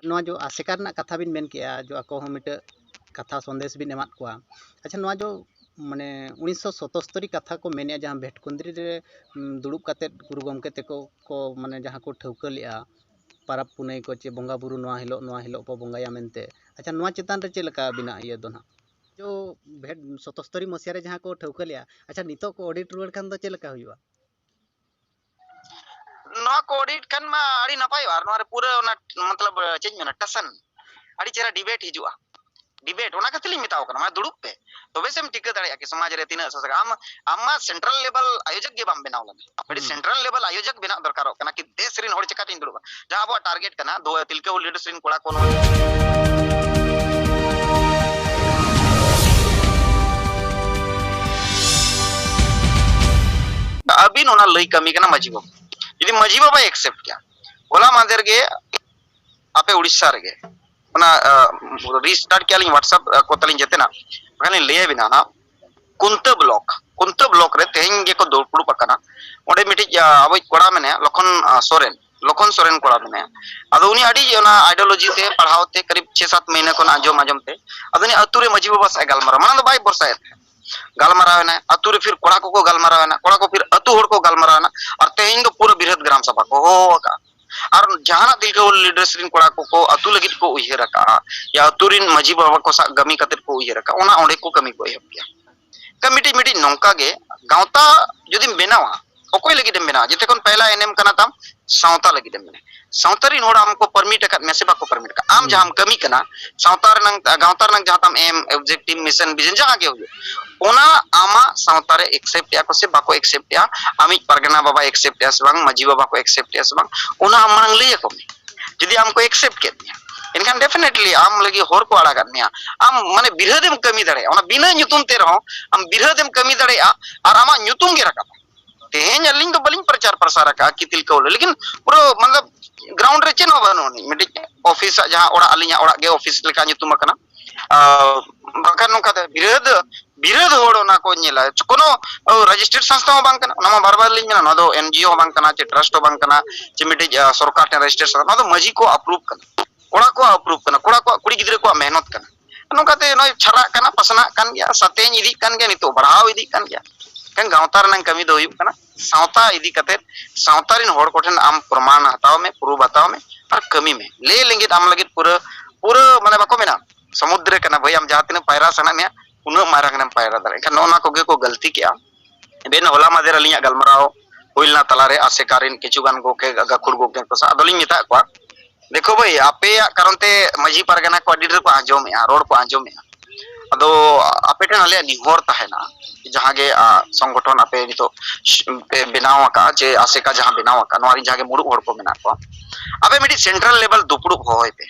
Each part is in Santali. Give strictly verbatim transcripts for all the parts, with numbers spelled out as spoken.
ᱱᱚᱣᱟ ᱡᱚ ᱟᱥᱮᱠᱟ ᱨᱮᱱᱟᱜ ᱠᱟᱛᱷᱟ ᱵᱤᱱ ᱢᱮᱱ ᱠᱮᱜᱼᱟ, ᱡᱚ ᱟᱠᱚ ᱦᱚᱸ ᱢᱤᱫᱴᱟᱹᱜ ᱠᱟᱛᱷᱟ ᱥᱚᱱᱫᱮᱥ ᱵᱤᱱ ᱮᱢᱟᱫ ᱠᱚᱣᱟ᱾ ᱟᱪᱪᱷᱟ, ᱱᱚᱣᱟ ᱡᱚ ᱢᱟᱱᱮ ᱩᱱᱤᱥᱥᱚ ᱥᱚᱛᱚᱥᱛᱚᱨᱤ ᱠᱟᱛᱷᱟ ᱠᱚ ᱢᱮᱱᱮᱜᱼᱟ, ᱡᱟᱦᱟᱸ ᱵᱷᱮᱴᱠᱩᱸᱫᱽᱨᱤ ᱨᱮ, ᱩᱢ, ᱫᱩᱲᱩᱵ ᱠᱟᱛᱮᱫ ᱜᱩᱨᱩ ᱜᱚᱢᱠᱮ ᱛᱮᱠᱚ ᱠᱚ ᱢᱟᱱᱮ ᱡᱟᱦᱟᱸ ᱠᱚ ᱴᱷᱟᱹᱣᱠᱟᱹ ᱞᱮᱜᱼᱟ, ᱯᱟᱨᱟᱵᱽ ᱯᱩᱱᱟᱹᱭ ᱠᱚ ᱪᱮ ᱵᱚᱸᱜᱟ ᱵᱩᱨᱩ ᱱᱚᱣᱟ ᱦᱤᱞᱳᱜ, ᱱᱚᱣᱟ ᱦᱤᱞᱳᱜ ᱵᱚ ᱵᱚᱸᱜᱟᱭᱟ ᱢᱮᱱᱛᱮ᱾ ᱟᱪᱪᱷᱟ, ᱱᱚᱣᱟ ᱪᱮᱛᱟᱱ ᱨᱮ ᱪᱮᱫ ᱞᱮᱠᱟ ᱟᱹᱵᱤᱱᱟᱜ ᱤᱭᱟᱹ ᱫᱚ ᱱᱟᱦᱟᱜ? ᱡᱚ ᱵᱷᱮᱴ ᱥᱚᱛᱚᱥᱛᱚᱨᱤ ᱢᱚᱥᱤᱭᱟ ᱨᱮ ᱡᱟᱦᱟᱸ ᱠᱚ ᱴᱷᱟᱹᱣᱠᱟᱹ ᱞᱮᱜᱼᱟ, ᱟᱪᱪᱷᱟ, ᱱᱤᱛᱚᱜ ᱠᱚ audit ᱨᱩᱣᱟᱹᱲ ᱠᱷᱟᱱ ᱫᱚ ᱪᱮᱫ ᱞᱮᱠᱟ ᱦᱩᱭᱩᱜᱼᱟ? ᱱᱚᱣᱟ ᱠᱚ audit ᱠᱷᱟᱱ ᱢᱟ ᱟᱹᱰᱤ ᱱᱟᱯᱟᱭᱚᱜᱼᱟ᱾ ᱟᱨ ᱱᱚᱣᱟ ᱨᱮ ᱯᱩᱨᱟᱹ ᱚᱱᱟ, ᱢᱚᱛᱞᱚᱵ, ᱪᱮᱫ ᱤᱧ ᱢᱮᱱᱟ, ᱴᱟᱥᱟᱱ, ᱟᱹᱰᱤ ᱪᱮᱦᱨᱟ debate ᱦᱤᱡᱩᱜᱼᱟ᱾ Debate, ᱚᱱᱟ ᱠᱷᱟᱹᱛᱤᱨ ᱞᱤᱧ ᱢᱮᱛᱟᱣ ᱠᱟᱱᱟ, ᱢᱟ ᱫᱩᱲᱩᱵ ᱯᱮ, ᱛᱚᱵᱮ ᱥᱮᱢ ᱴᱷᱤᱠᱟᱹ ᱫᱟᱲᱮᱭᱟᱜᱼᱟ ᱠᱤ ᱥᱚᱢᱟᱡᱽ ᱨᱮ ᱛᱤᱱᱟᱹᱜ ᱥᱟᱥᱟᱜᱟ᱾ ᱟᱢ, ᱟᱢ ᱢᱟ central level ᱟᱭᱳᱡᱚᱠ ᱜᱮ ᱵᱟᱢ ᱵᱮᱱᱟᱣ ᱞᱮᱱᱟ᱾ ᱟᱹᱰᱤ ᱦᱩᱸ᱾ Central level ᱟᱭᱳᱡᱚᱠ ᱵᱮᱱᱟᱜ ᱫᱚᱨᱠᱟᱨᱚᱜ ᱠᱟᱱᱟ ᱠᱤ ᱫᱮᱥ ᱨᱤᱱ ᱦᱚᱲ ᱪᱮᱠᱟᱛᱤᱧ ᱫᱩᱲᱩᱵᱼᱟ? ᱡᱟᱦᱟᱸ ᱟᱵᱚᱣᱟᱜ target ᱠᱟᱱᱟ, ᱫᱩ ᱛᱤᱞᱠᱟᱹ ᱢᱩᱨᱢᱩ leaders ᱨᱤᱱ ᱠᱚᱲᱟ ᱠᱚ ᱱᱚᱣᱟ ᱟᱹᱵᱤᱱ ᱚᱱᱟ ᱞᱟᱹᱭ ᱠᱟᱹᱢᱤ ᱠᱟᱱᱟ ᱢᱟᱹᱡᱷᱤ ᱵᱟᱵᱟ᱾ ᱡᱩᱫᱤ ᱢᱟᱹᱡᱷᱤ ᱵᱟᱵᱟᱭ accept ᱠᱮᱭᱟ, ᱦᱚᱞᱟ ᱢᱟᱦᱫᱮᱨ ᱜᱮ ᱟᱯᱮ ᱩᱲᱤᱥᱥᱟ ᱨᱮᱜᱮ ᱚᱱᱟ, ᱟᱸ, restart ᱠᱮᱜᱼᱟ ᱞᱤᱧ WhatsApp, ᱟᱸ, ᱠᱚᱛᱮ ᱞᱤᱧ ᱡᱮᱛᱮᱱᱟᱜ, ᱵᱟᱠᱷᱟᱱ ᱞᱤᱧ ᱞᱟᱹᱭ ᱟᱵᱤᱱᱟ ᱦᱟᱸᱜ᱾ ᱠᱩᱱᱛᱟᱹ block, ᱠᱩᱱᱛᱟᱹ block ᱨᱮ ᱛᱮᱦᱮᱧ ᱜᱮᱠᱚ ᱫᱩᱯᱲᱩᱵ ᱟᱠᱟᱱᱟ᱾ ᱚᱸᱰᱮ ᱢᱤᱫᱴᱤᱡ, ᱟᱸ, ᱟᱵᱚᱭᱤᱡ ᱠᱚᱲᱟ ᱢᱮᱱᱟᱭᱟ, ᱞᱚᱠᱷᱚᱱ, ᱟᱸ, ᱥᱚᱨᱮᱱ, ᱞᱚᱠᱷᱚᱱ ᱥᱚᱨᱮᱱ ᱠᱚᱲᱟ ᱢᱮᱱᱟᱭᱟ᱾ ᱟᱫᱚ ᱩᱱᱤ ᱟᱹᱰᱤ ᱚᱱᱟ ideology ᱛᱮ ᱯᱟᱲᱦᱟᱣ ᱛᱮ ᱠᱟᱹᱨᱤᱵ ᱪᱷᱮ ᱥᱟᱛ ᱢᱟᱹᱦᱱᱟᱹ ᱠᱷᱚᱱ ᱟᱸᱡᱚᱢ ᱟᱸᱡᱚᱢ ᱛᱮ, ᱟᱫᱚ ᱩᱱᱤ ᱟᱹᱛᱩ ᱨᱮ ᱢᱟᱹᱡᱷᱤ ᱵᱟᱵᱟ ᱥᱟᱶ ᱮ ᱜᱟᱞᱢᱟᱨᱟᱣᱟ᱾ ᱢᱟᱲᱟᱝ ᱫᱚ ᱵᱟᱭ ᱵᱷᱚᱨᱥᱟᱭᱮᱫ ᱛᱟᱦᱮᱸᱫ᱾ ᱜᱟᱞᱢᱟᱨᱟᱣ ᱮᱱᱟᱭ, ᱟᱹᱛᱩ ᱨᱮ ᱯᱷᱤᱨ ᱠᱚᱲᱟ ᱠᱚᱠᱚ ᱜᱟᱞᱢᱟᱨᱟᱣ ᱮᱱᱟ, ᱠᱚᱲᱟ ᱠᱚ ᱯᱷᱤᱨ ᱟᱹᱛᱩ ᱦᱚᱲ ᱠᱚ ᱜᱟᱞᱢᱟᱨᱟᱣ ᱮᱱᱟ, ᱟᱨ ᱛᱮᱦᱮᱧ ᱫᱚ ᱯᱩᱨᱟᱹ ᱵᱤᱨᱟᱹᱫ ᱜᱨᱟᱢ ᱥᱟᱵᱷᱟ ᱠᱚ ᱦᱚᱦᱚ ᱟᱠᱟᱫᱼᱟ᱾ ᱟᱨ ᱡᱟᱦᱟᱱᱟᱜ ᱛᱤᱞᱠᱟᱹ ᱢᱩᱨᱢᱩ leaders ᱨᱤᱱ ᱠᱚᱲᱟ ᱠᱚᱠᱚ ᱟᱹᱛᱩ ᱞᱟᱹᱜᱤᱫ ᱠᱚ ᱩᱭᱦᱟᱹᱨ ᱟᱠᱟᱫᱼᱟ, ᱭᱟ ᱟᱹᱛᱩ ᱨᱤᱱ ᱢᱟᱹᱡᱷᱤ ᱵᱟᱵᱟ ᱠᱚ ᱥᱟᱶ ᱠᱟᱹᱢᱤ ᱠᱟᱛᱮᱫ ᱠᱚ ᱩᱭᱦᱟᱹᱨ ᱟᱠᱟᱫᱼᱟ, ᱚᱱᱟ ᱚᱸᱰᱮ ᱠᱚ ᱠᱟᱹᱢᱤ ᱠᱚ ᱮᱦᱚᱵ ᱠᱮᱭᱟ᱾ ᱠᱟᱹᱢᱤ ᱢᱤᱫᱴᱤᱡ, ᱢᱤᱫᱴᱤᱡ ᱱᱚᱝᱠᱟ ᱜᱮ ᱜᱟᱶᱛᱟ ᱡᱩᱫᱤᱢ ᱵᱮᱱᱟᱣᱟ, ᱚᱠᱚᱭ ᱞᱟᱹᱜᱤᱫ ᱮᱢ ᱵᱮᱱᱟᱣᱟ? ᱡᱮᱛᱮ ᱠᱷᱚᱱ ᱯᱮᱦᱞᱟ ᱮᱱᱮᱢ ᱠᱟᱱᱟ ᱛᱟᱢ ᱥᱟᱶᱛᱟ ᱞᱟᱹᱜᱤᱫ ᱮᱢ ᱵᱮᱱᱟᱣᱟ᱾ ᱥᱟᱶᱛᱟ ᱨᱤᱱ ᱦᱚᱲ ᱟᱢ ᱠᱚ permit ᱟᱠᱟᱫ ᱢᱮᱭᱟ ᱥᱮ ᱵᱟᱠᱚ permit ᱟᱠᱟᱫ? ᱟᱢ ᱦᱩᱸ᱾ ᱡᱟᱦᱟᱸᱢ ᱠᱟᱹᱢᱤ ᱠᱟᱱᱟ, ᱥᱟᱶᱛᱟ ᱨᱮᱱᱟᱝ, ᱜᱟᱶᱛᱟ ᱨᱮᱱᱟᱝ ᱡᱟᱦᱟᱸ ᱛᱟᱢ aim, objective, mission, vision ᱡᱟᱦᱟᱸ ᱜᱮ ᱦᱩᱭᱩᱜ, ᱚᱱᱟ ᱟᱢᱟᱜ ᱥᱟᱶᱛᱟ ᱨᱮ accept ᱮᱜᱼᱟ ᱠᱚ ᱥᱮ ᱵᱟᱠᱚ accept ᱮᱜᱼᱟ, ᱟᱢᱤᱡ ᱯᱟᱨᱜᱟᱱᱟ ᱵᱟᱵᱟᱭ accept ᱮᱜᱼᱟ ᱥᱮ ᱵᱟᱝ, ᱢᱟᱹᱡᱷᱤ ᱵᱟᱵᱟ ᱠᱚ accept ᱮᱜᱼᱟ ᱥᱮ ᱵᱟᱝ, ᱚᱱᱟ ᱟᱢ ᱢᱟᱲᱟᱝ ᱞᱟᱹᱭ ᱟᱠᱚ ᱢᱮ᱾ ᱡᱩᱫᱤ ᱟᱢ ᱠᱚ accept ᱠᱮᱫ ᱢᱮᱭᱟ, ᱮᱱᱠᱷᱟᱱ definitely ᱟᱢ ᱞᱟᱹᱜᱤᱫ ᱦᱚᱨ ᱠᱚ ᱟᱲᱟᱜᱟᱫ ᱢᱮᱭᱟ᱾ ᱟᱢ ᱢᱟᱱᱮ ᱵᱤᱨᱟᱹᱫ ᱮᱢ ᱠᱟᱹᱢᱤ ᱫᱟᱲᱮᱭᱟᱜᱼᱟ, ᱚᱱᱟ ᱵᱤᱱᱟᱹ ᱧᱩᱛᱩᱢ ᱛᱮ ᱨᱮᱦᱚᱸ ᱟᱢ ᱵᱤᱨᱟᱹᱫ ᱮᱢ ᱠᱟᱹᱢᱤ ᱫᱟᱲᱮᱭᱟᱜᱼᱟ ᱟᱨ ᱟᱢᱟᱜ ᱧᱩᱛᱩᱢ ᱜᱮ ᱨᱟᱠᱟᱵᱼᱟ᱾ ᱛᱮᱦᱮᱧ ᱟᱹᱞᱤᱧ ᱫᱚ ᱵᱟᱹᱞᱤᱧ ᱯᱨᱚᱪᱟᱨ ᱯᱨᱚᱥᱟᱨ ᱟᱠᱟᱫᱼᱟ ᱠᱤ ᱛᱤᱞᱠᱟᱹ ᱢᱩᱨᱢᱩ, ᱞᱮᱠᱤᱱ ᱯᱩᱨᱟᱹ ᱢᱚᱛᱞᱚᱵ ground ᱨᱮ ᱪᱮᱫ ᱦᱚᱸ ᱵᱟᱹᱱᱩᱜ ᱟᱹᱱᱤᱡ᱾ ᱢᱤᱫᱴᱤᱡ office ᱟᱜ ᱡᱟᱦᱟᱸ ᱚᱲᱟᱜ, ᱟᱹᱞᱤᱧᱟᱜ ᱚᱲᱟᱜ ᱜᱮ office ᱞᱮᱠᱟ ᱧᱩᱛᱩᱢ ᱟᱠᱟᱱᱟ᱾ ᱟᱨ ᱵᱟᱠᱷᱟᱱ ᱱᱚᱝᱠᱟ ᱫᱚ ᱵᱤᱨᱟᱹᱫ, ᱵᱤᱨᱟᱹᱫ ᱦᱚᱲ ᱚᱱᱟ ᱠᱚ ᱧᱮᱞᱟ᱾ ᱠᱳᱱᱳ, ᱚ, registered ᱥᱚᱝᱥᱛᱷᱟ ᱦᱚᱸ ᱵᱟᱝ ᱠᱟᱱᱟ, ᱚᱱᱟ ᱢᱟ ᱵᱟᱨ ᱵᱟᱨ ᱞᱤᱧ ᱢᱮᱱᱟ, ᱱᱚᱣᱟ ᱫᱚ NGO ᱦᱚᱸ ᱵᱟᱝ ᱠᱟᱱᱟ, ᱪᱮ trust ᱦᱚᱸ ᱵᱟᱝ ᱠᱟᱱᱟ, ᱪᱮ ᱢᱤᱫᱴᱤᱡ, ᱟ, ᱥᱚᱨᱠᱟᱨ ᱴᱷᱮᱱ registered ᱥᱚᱝᱥᱛᱷᱟ, ᱱᱚᱣᱟ ᱫᱚ ᱢᱟᱹᱡᱷᱤ ᱠᱚ approve ᱠᱟᱱᱟ᱾ ᱠᱚᱲᱟ ᱠᱚᱣᱟᱜ ᱩᱯᱨᱩᱢ ᱠᱟᱱᱟ, ᱠᱚᱲᱟ ᱠᱚᱣᱟᱜ, ᱠᱩᱲᱤ ᱜᱤᱫᱽᱨᱟᱹ ᱠᱚᱣᱟᱜ ᱢᱮᱦᱱᱚᱛ ᱠᱟᱱᱟ᱾ ᱱᱚᱝᱠᱟᱛᱮ ᱱᱚᱜᱼᱚᱭ ᱪᱷᱟᱨᱟᱜ ᱠᱟᱱᱟ, ᱯᱟᱥᱱᱟᱜ ᱠᱟᱱ ᱜᱮᱭᱟ, ᱥᱟᱛᱮᱧ ᱤᱫᱤᱜ ᱠᱟᱱ ᱜᱮᱭᱟ, ᱱᱤᱛᱚᱜ ᱵᱟᱲᱦᱟᱣ ᱤᱫᱤᱜ ᱠᱟᱱ ᱜᱮᱭᱟ᱾ ᱮᱱᱠᱷᱟᱱ ᱜᱟᱶᱛᱟ ᱨᱮᱱᱟᱜ ᱠᱟᱹᱢᱤ ᱫᱚ ᱦᱩᱭᱩᱜ ᱠᱟᱱᱟ ᱥᱟᱶᱛᱟ ᱤᱫᱤ ᱠᱟᱛᱮ, ᱥᱟᱶᱛᱟ ᱨᱮᱱ ᱦᱚᱲ ᱠᱚᱴᱷᱮᱱ ᱟᱢ ᱯᱨᱚᱢᱟᱱ ᱦᱟᱛᱟᱣ ᱢᱮ, ᱯᱨᱩᱯ ᱦᱟᱛᱟᱣ ᱢᱮ ᱟᱨ ᱠᱟᱹᱢᱤ ᱢᱮ᱾ ᱞᱟᱹᱭ ᱞᱟᱹᱜᱤᱫ ᱟᱢ ᱞᱟᱹᱜᱤᱫ ᱯᱩᱨᱟᱹ, ᱯᱩᱨᱟᱹ ᱢᱟᱱᱮ ᱵᱟᱠᱚ ᱢᱮᱱᱟ ᱥᱚᱢᱩᱫᱨᱚ ᱠᱟᱱᱟ ᱵᱷᱟᱹᱭ, ᱟᱢ ᱡᱟᱦᱟᱸ ᱛᱤᱱᱟᱹᱜ ᱯᱟᱭᱨᱟ ᱥᱟᱱᱟ ᱢᱮᱭᱟ ᱩᱱᱟᱹᱜ ᱢᱟᱨᱟᱝ ᱨᱮᱢ ᱯᱟᱭᱨᱟ ᱫᱟᱲᱮᱭᱟᱜᱼᱟ᱾ ᱮᱱᱠᱷᱟᱱ ᱱᱚᱜᱼᱚ ᱱᱚᱣᱟ ᱠᱚᱜᱮ ᱠᱚ ᱜᱟᱹᱞᱛᱤ ᱠᱮᱜᱼᱟ᱾ ᱮᱵᱮᱱ ᱦᱚᱞᱟ ᱢᱟᱫᱷᱮᱨ ᱟᱹᱞᱤᱧᱟᱜ ᱜᱟᱞᱢᱟᱨᱟᱣ ᱦᱩᱭ ᱞᱮᱱᱟ ᱛᱟᱞᱟᱨᱮ ᱟᱥᱮᱠᱟ ᱨᱮᱱ ᱠᱤᱪᱷᱩ ᱜᱟᱱ ᱜᱚᱢᱠᱮ, ᱜᱟᱹᱠᱷᱩᱲ ᱜᱚᱢᱠᱮ ᱠᱚ ᱥᱟᱶ᱾ ᱟᱫᱚᱞᱤᱧ ᱢᱮᱛᱟᱜ ᱠᱚᱣᱟ, ᱫᱮᱠᱷᱳ ᱵᱷᱟᱹᱭ, ᱟᱯᱮᱭᱟᱜ ᱠᱟᱨᱚᱱ ᱛᱮ ᱢᱟᱹᱡᱷᱤ ᱯᱟᱨᱜᱟᱱᱟ ᱠᱚ ᱟᱹᱰᱤ ᱰᱷᱮᱨ ᱠᱚ ᱟᱸᱡᱚᱢᱮᱜᱼᱟ, ᱨᱚᱲ ᱠᱚ ᱟᱸᱡᱚᱢᱮᱜᱼᱟ᱾ ᱟᱫᱚ ᱟᱯᱮ ᱴᱷᱮᱱ ᱟᱞᱮᱭᱟᱜ ᱱᱮᱦᱚᱨ ᱛᱟᱦᱮᱱᱟ, ᱡᱟᱦᱟᱸ ᱜᱮ, ᱟ, ᱥᱚᱝᱜᱚᱴᱷᱚᱱ ᱟᱯᱮ ᱱᱤᱛᱚᱜ ᱯᱮ ᱵᱮᱱᱟᱣ ᱟᱠᱟᱫᱼᱟ, ᱡᱮ ᱟᱥᱮᱠᱟ ᱡᱟᱦᱟᱸ ᱵᱮᱱᱟᱣ ᱟᱠᱟᱫ, ᱱᱚᱣᱟ ᱨᱮᱱ ᱡᱟᱦᱟᱸ ᱜᱮ ᱢᱩᱲᱩᱫ ᱦᱚᱲ ᱠᱚ ᱢᱮᱱᱟᱜ ᱠᱚᱣᱟ, ᱟᱯᱮ ᱢᱤᱫᱴᱤᱡ ᱥᱮᱱᱴᱨᱟᱞ ᱞᱮᱵᱮᱞ ᱫᱩᱯᱲᱩᱵ ᱦᱚᱦᱚᱭ ᱯᱮ᱾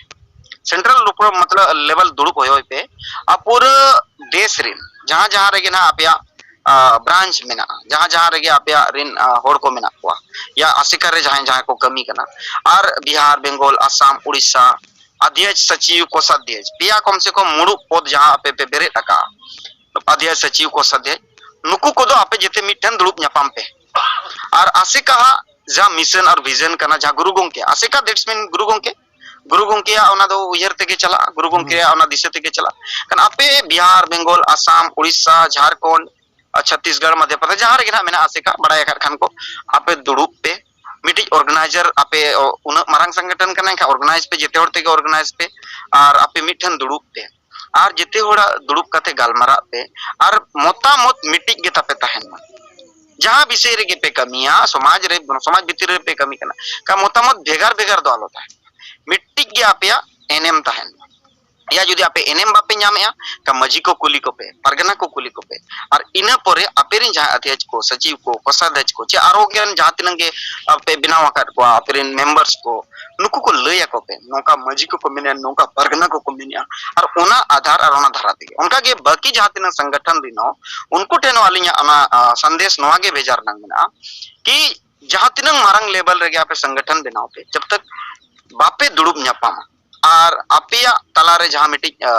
ᱥᱮᱱᱴᱨᱟᱞ ᱢᱚᱛᱞᱚᱵ ᱞᱮᱵᱮᱞ ᱫᱩᱲᱩᱵ ᱦᱚᱦᱚᱭ ᱯᱮ᱾ ᱟᱨ ᱯᱩᱨᱟᱹ ᱫᱮᱥ ᱨᱮᱱ ᱡᱟᱦᱟᱸ ᱡᱟᱦᱟᱸ ᱨᱮᱜᱮ ᱱᱟᱦᱟᱜ ᱟᱯᱮᱭᱟᱜ, ᱟ, ᱵᱨᱟᱧᱪ ᱢᱮᱱᱟᱜᱼᱟ, ᱡᱟᱦᱟᱸ ᱡᱟᱦᱟᱸ ᱨᱮᱜᱮ ᱟᱯᱮᱭᱟᱜ ᱨᱮᱱ, ᱟ, ᱦᱚᱲ ᱠᱚ ᱢᱮᱱᱟᱜ ᱠᱚᱣᱟ, ᱭᱟ ᱟᱥᱮᱠᱟ ᱨᱮ ᱡᱟᱦᱟᱸᱭ ᱡᱟᱦᱟᱸᱭ ᱠᱚ ᱠᱟᱹᱢᱤ ᱠᱟᱱᱟ, ᱟᱨ ᱵᱤᱦᱟᱨ, ᱵᱮᱝᱜᱚᱞ, ᱟᱥᱟᱢ, ᱩᱲᱤᱥᱥᱟ, ᱟᱫᱷᱭᱟᱪ, ᱥᱟᱪᱤᱣ, ᱠᱳᱥᱟᱫᱷᱭᱟᱪ, ᱯᱮᱭᱟ ᱠᱚᱢ ᱥᱮ ᱠᱚᱢ ᱢᱩᱲᱩᱫ ᱯᱚᱫ ᱡᱟᱦᱟᱸ ᱟᱯᱮ ᱯᱮ ᱵᱮᱨᱮᱫ ᱟᱠᱟᱫᱼᱟ, ᱟᱫᱷᱭᱟᱪ, ᱥᱟᱪᱤᱣ, ᱠᱳᱥᱟᱫᱷᱭᱟᱪ, ᱱᱩᱠᱩ ᱠᱚᱫᱚ ᱟᱯᱮ ᱡᱮᱛᱮ ᱢᱤᱫᱴᱷᱮᱱ ᱫᱩᱲᱩᱵ ᱧᱟᱯᱟᱢ ᱯᱮ᱾ ᱟᱨ ᱟᱥᱮᱠᱟ ᱦᱟᱜ ᱡᱟᱦᱟᱸ ᱢᱤᱥᱚᱱ ᱟᱨ ᱵᱷᱤᱡᱚᱱ ᱠᱟᱱᱟ, ᱡᱟᱦᱟᱸ ᱜᱩᱨᱩ ᱜᱚᱢᱠᱮ, ᱟᱥᱮᱠᱟ, that's mean ᱜᱩᱨᱩ ᱜᱚᱢᱠᱮ, ᱜᱩᱨᱩ ᱜᱚᱢᱠᱮᱭᱟᱜ ᱚᱱᱟ ᱫᱚ ᱩᱭᱦᱟᱹᱨ ᱛᱮᱜᱮ ᱪᱟᱞᱟᱜᱼᱟ, ᱜᱩᱨᱩ ᱜᱚᱢᱠᱮᱭᱟᱜ ᱚᱱᱟ ᱫᱤᱥᱟᱹ ᱛᱮᱜᱮ ᱪᱟᱞᱟᱜᱼᱟ᱾ ᱠᱷᱟᱱ ᱟᱯᱮ ᱵᱤᱦᱟᱨ, ᱵᱮᱝᱜᱚᱞ, ᱟᱥᱟᱢ, ᱩᱲᱤᱥᱥᱟ, ᱡᱷᱟᱲᱠᱷᱚᱸᱰ, ᱟᱨ ᱪᱷᱚᱛᱤᱥᱜᱚᱲ, ᱢᱚᱫᱷᱭᱚ ᱯᱨᱚᱫᱮᱥ, ᱡᱟᱦᱟᱸ ᱨᱮᱜᱮ ᱱᱟᱦᱟᱜ ᱢᱮᱱᱟᱜ ᱟᱥᱮᱠᱟ, ᱵᱟᱲᱟᱭ ᱟᱠᱟᱫ ᱠᱷᱟᱱ ᱠᱚ, ᱟᱯᱮ ᱫᱩᱲᱩᱵ ᱯᱮ᱾ ᱢᱤᱫᱴᱤᱡ ᱚᱨᱜᱟᱱᱟᱭᱡᱟᱨ, ᱟᱯᱮ ᱩᱱᱟᱹᱜ ᱢᱟᱨᱟᱝ ᱥᱚᱝᱜᱚᱴᱷᱚᱱ ᱠᱟᱱᱟ, ᱮᱱᱠᱷᱟᱱ ᱚᱨᱜᱟᱱᱟᱭᱤᱡᱽ ᱯᱮ, ᱡᱮᱛᱮ ᱦᱚᱲ ᱛᱮᱜᱮ ᱚᱨᱜᱟᱱᱟᱭᱤᱡᱽ ᱯᱮ, ᱟᱨ ᱟᱯᱮ ᱢᱤᱫᱴᱷᱮᱱ ᱫᱩᱲᱩᱵ ᱯᱮ, ᱟᱨ ᱡᱮᱛᱮ ᱦᱚᱲᱟᱜ ᱫᱩᱲᱩᱵ ᱠᱟᱛᱮ ᱜᱟᱞᱢᱟᱨᱟᱜ ᱯᱮ, ᱟᱨ ᱢᱚᱛᱟᱢᱚᱛ ᱢᱤᱫᱴᱤᱡ ᱜᱮ ᱛᱟᱯᱮ ᱛᱟᱦᱮᱱ ᱢᱟ᱾ ᱡᱟᱦᱟᱸ ᱵᱤᱥᱚᱭ ᱨᱮᱜᱮ ᱯᱮ ᱠᱟᱹᱢᱤᱭᱟ, ᱥᱚᱢᱟᱡᱽ ᱨᱮ, ᱥᱚᱢᱟᱡᱽ ᱵᱷᱤᱛᱤᱨ ᱨᱮ ᱯᱮ ᱠᱟᱹᱢᱤ ᱠᱟᱱᱟ, ᱠᱟ ᱢᱚᱛᱟᱢᱚᱛ ᱵᱷᱮᱜᱟᱨ ᱵᱷᱮᱜᱟᱨ ᱫᱚ ᱟᱞᱚ ᱛᱟᱦᱮᱱ ᱢᱟ᱾ ᱢᱤᱫᱴᱤᱡ ᱜᱮ ᱟᱯᱮᱭᱟᱜ ᱮᱱᱮᱢ ᱛᱟᱦᱮᱱ ᱢᱟ᱾ ᱭᱟ ᱡᱩᱫᱤ ᱟᱯᱮ ᱮᱱᱮᱢ ᱵᱟᱯᱮ ᱧᱟᱢᱮᱜᱼᱟ, ᱠᱟ ᱢᱟᱹᱡᱷᱤ ᱠᱚ ᱠᱩᱞᱤ ᱠᱚᱯᱮ, ᱯᱟᱨᱜᱟᱱᱟ ᱠᱚ ᱠᱩᱞᱤ ᱠᱚᱯᱮ, ᱟᱨ ᱤᱱᱟᱹ ᱯᱚᱨᱮ ᱟᱯᱮ ᱨᱮᱱ ᱡᱟᱦᱟᱸ ᱟᱫᱷᱭᱟᱪ ᱠᱚ, ᱥᱟᱪᱤᱣ ᱠᱚ, ᱠᱳᱥᱟᱫᱷᱭᱟᱪ ᱠᱚ, ᱪᱮ ᱟᱨᱚ ᱜᱟᱱ ᱡᱟᱦᱟᱸ ᱛᱤᱱᱟᱹᱜ ᱜᱮ ᱟᱯᱮ ᱵᱮᱱᱟᱣ ᱟᱠᱟᱫ ᱠᱚᱣᱟ, ᱟᱯᱮ ᱨᱮᱱ ᱢᱮᱢᱵᱟᱨᱥ ᱠᱚ, ᱱᱩᱠᱩ ᱠᱚ ᱞᱟᱹᱭ ᱟᱠᱚ ᱯᱮ, ᱱᱚᱝᱠᱟ ᱢᱟᱹᱡᱷᱤ ᱠᱚᱠᱚ ᱢᱮᱱᱮᱜᱼᱟ, ᱱᱚᱝᱠᱟ ᱯᱟᱨᱜᱟᱱᱟ ᱠᱚᱠᱚ ᱢᱮᱱᱮᱜᱼᱟ, ᱟᱨ ᱚᱱᱟ ᱟᱫᱷᱟᱨ ᱟᱨ ᱚᱱᱟ ᱫᱷᱟᱨᱟ ᱛᱮᱜᱮ᱾ ᱚᱱᱠᱟ ᱜᱮ ᱵᱟᱹᱠᱤ ᱡᱟᱦᱟᱸ ᱛᱤᱱᱟᱹᱜ ᱥᱚᱝᱜᱚᱴᱷᱚᱱ ᱨᱮᱱ ᱦᱚᱸ, ᱩᱱᱠᱩ ᱴᱷᱮᱱ ᱦᱚᱸ ᱟᱹᱞᱤᱧᱟᱜ ᱚᱱᱟ, ᱟ, ᱥᱟᱸᱫᱮᱥ ᱱᱚᱣᱟ ᱜᱮ ᱵᱷᱮᱡᱟ ᱨᱮᱱᱟᱜ ᱢᱮᱱᱟᱜᱼᱟ ᱠᱤ ᱡᱟᱦᱟᱸ ᱛᱤᱱᱟᱹᱜ ᱢᱟᱨᱟᱝ ᱞᱮᱵᱮᱞ ᱨᱮᱜᱮ ᱟᱯᱮ ᱥᱚᱝᱜᱚᱴᱷᱚᱱ ᱵᱮᱱᱟᱣ ᱯᱮ, ᱡᱟᱵ ᱛᱟᱠ ᱵᱟᱯᱮ ᱫᱩᱲᱩᱵ ᱧᱟᱯᱟᱢᱟ ᱟᱨ ᱟᱯᱮᱭᱟᱜ ᱛᱟᱞᱟᱨᱮ ᱡᱟᱦᱟᱸ ᱢᱤᱫᱴᱤᱡ, ᱟ,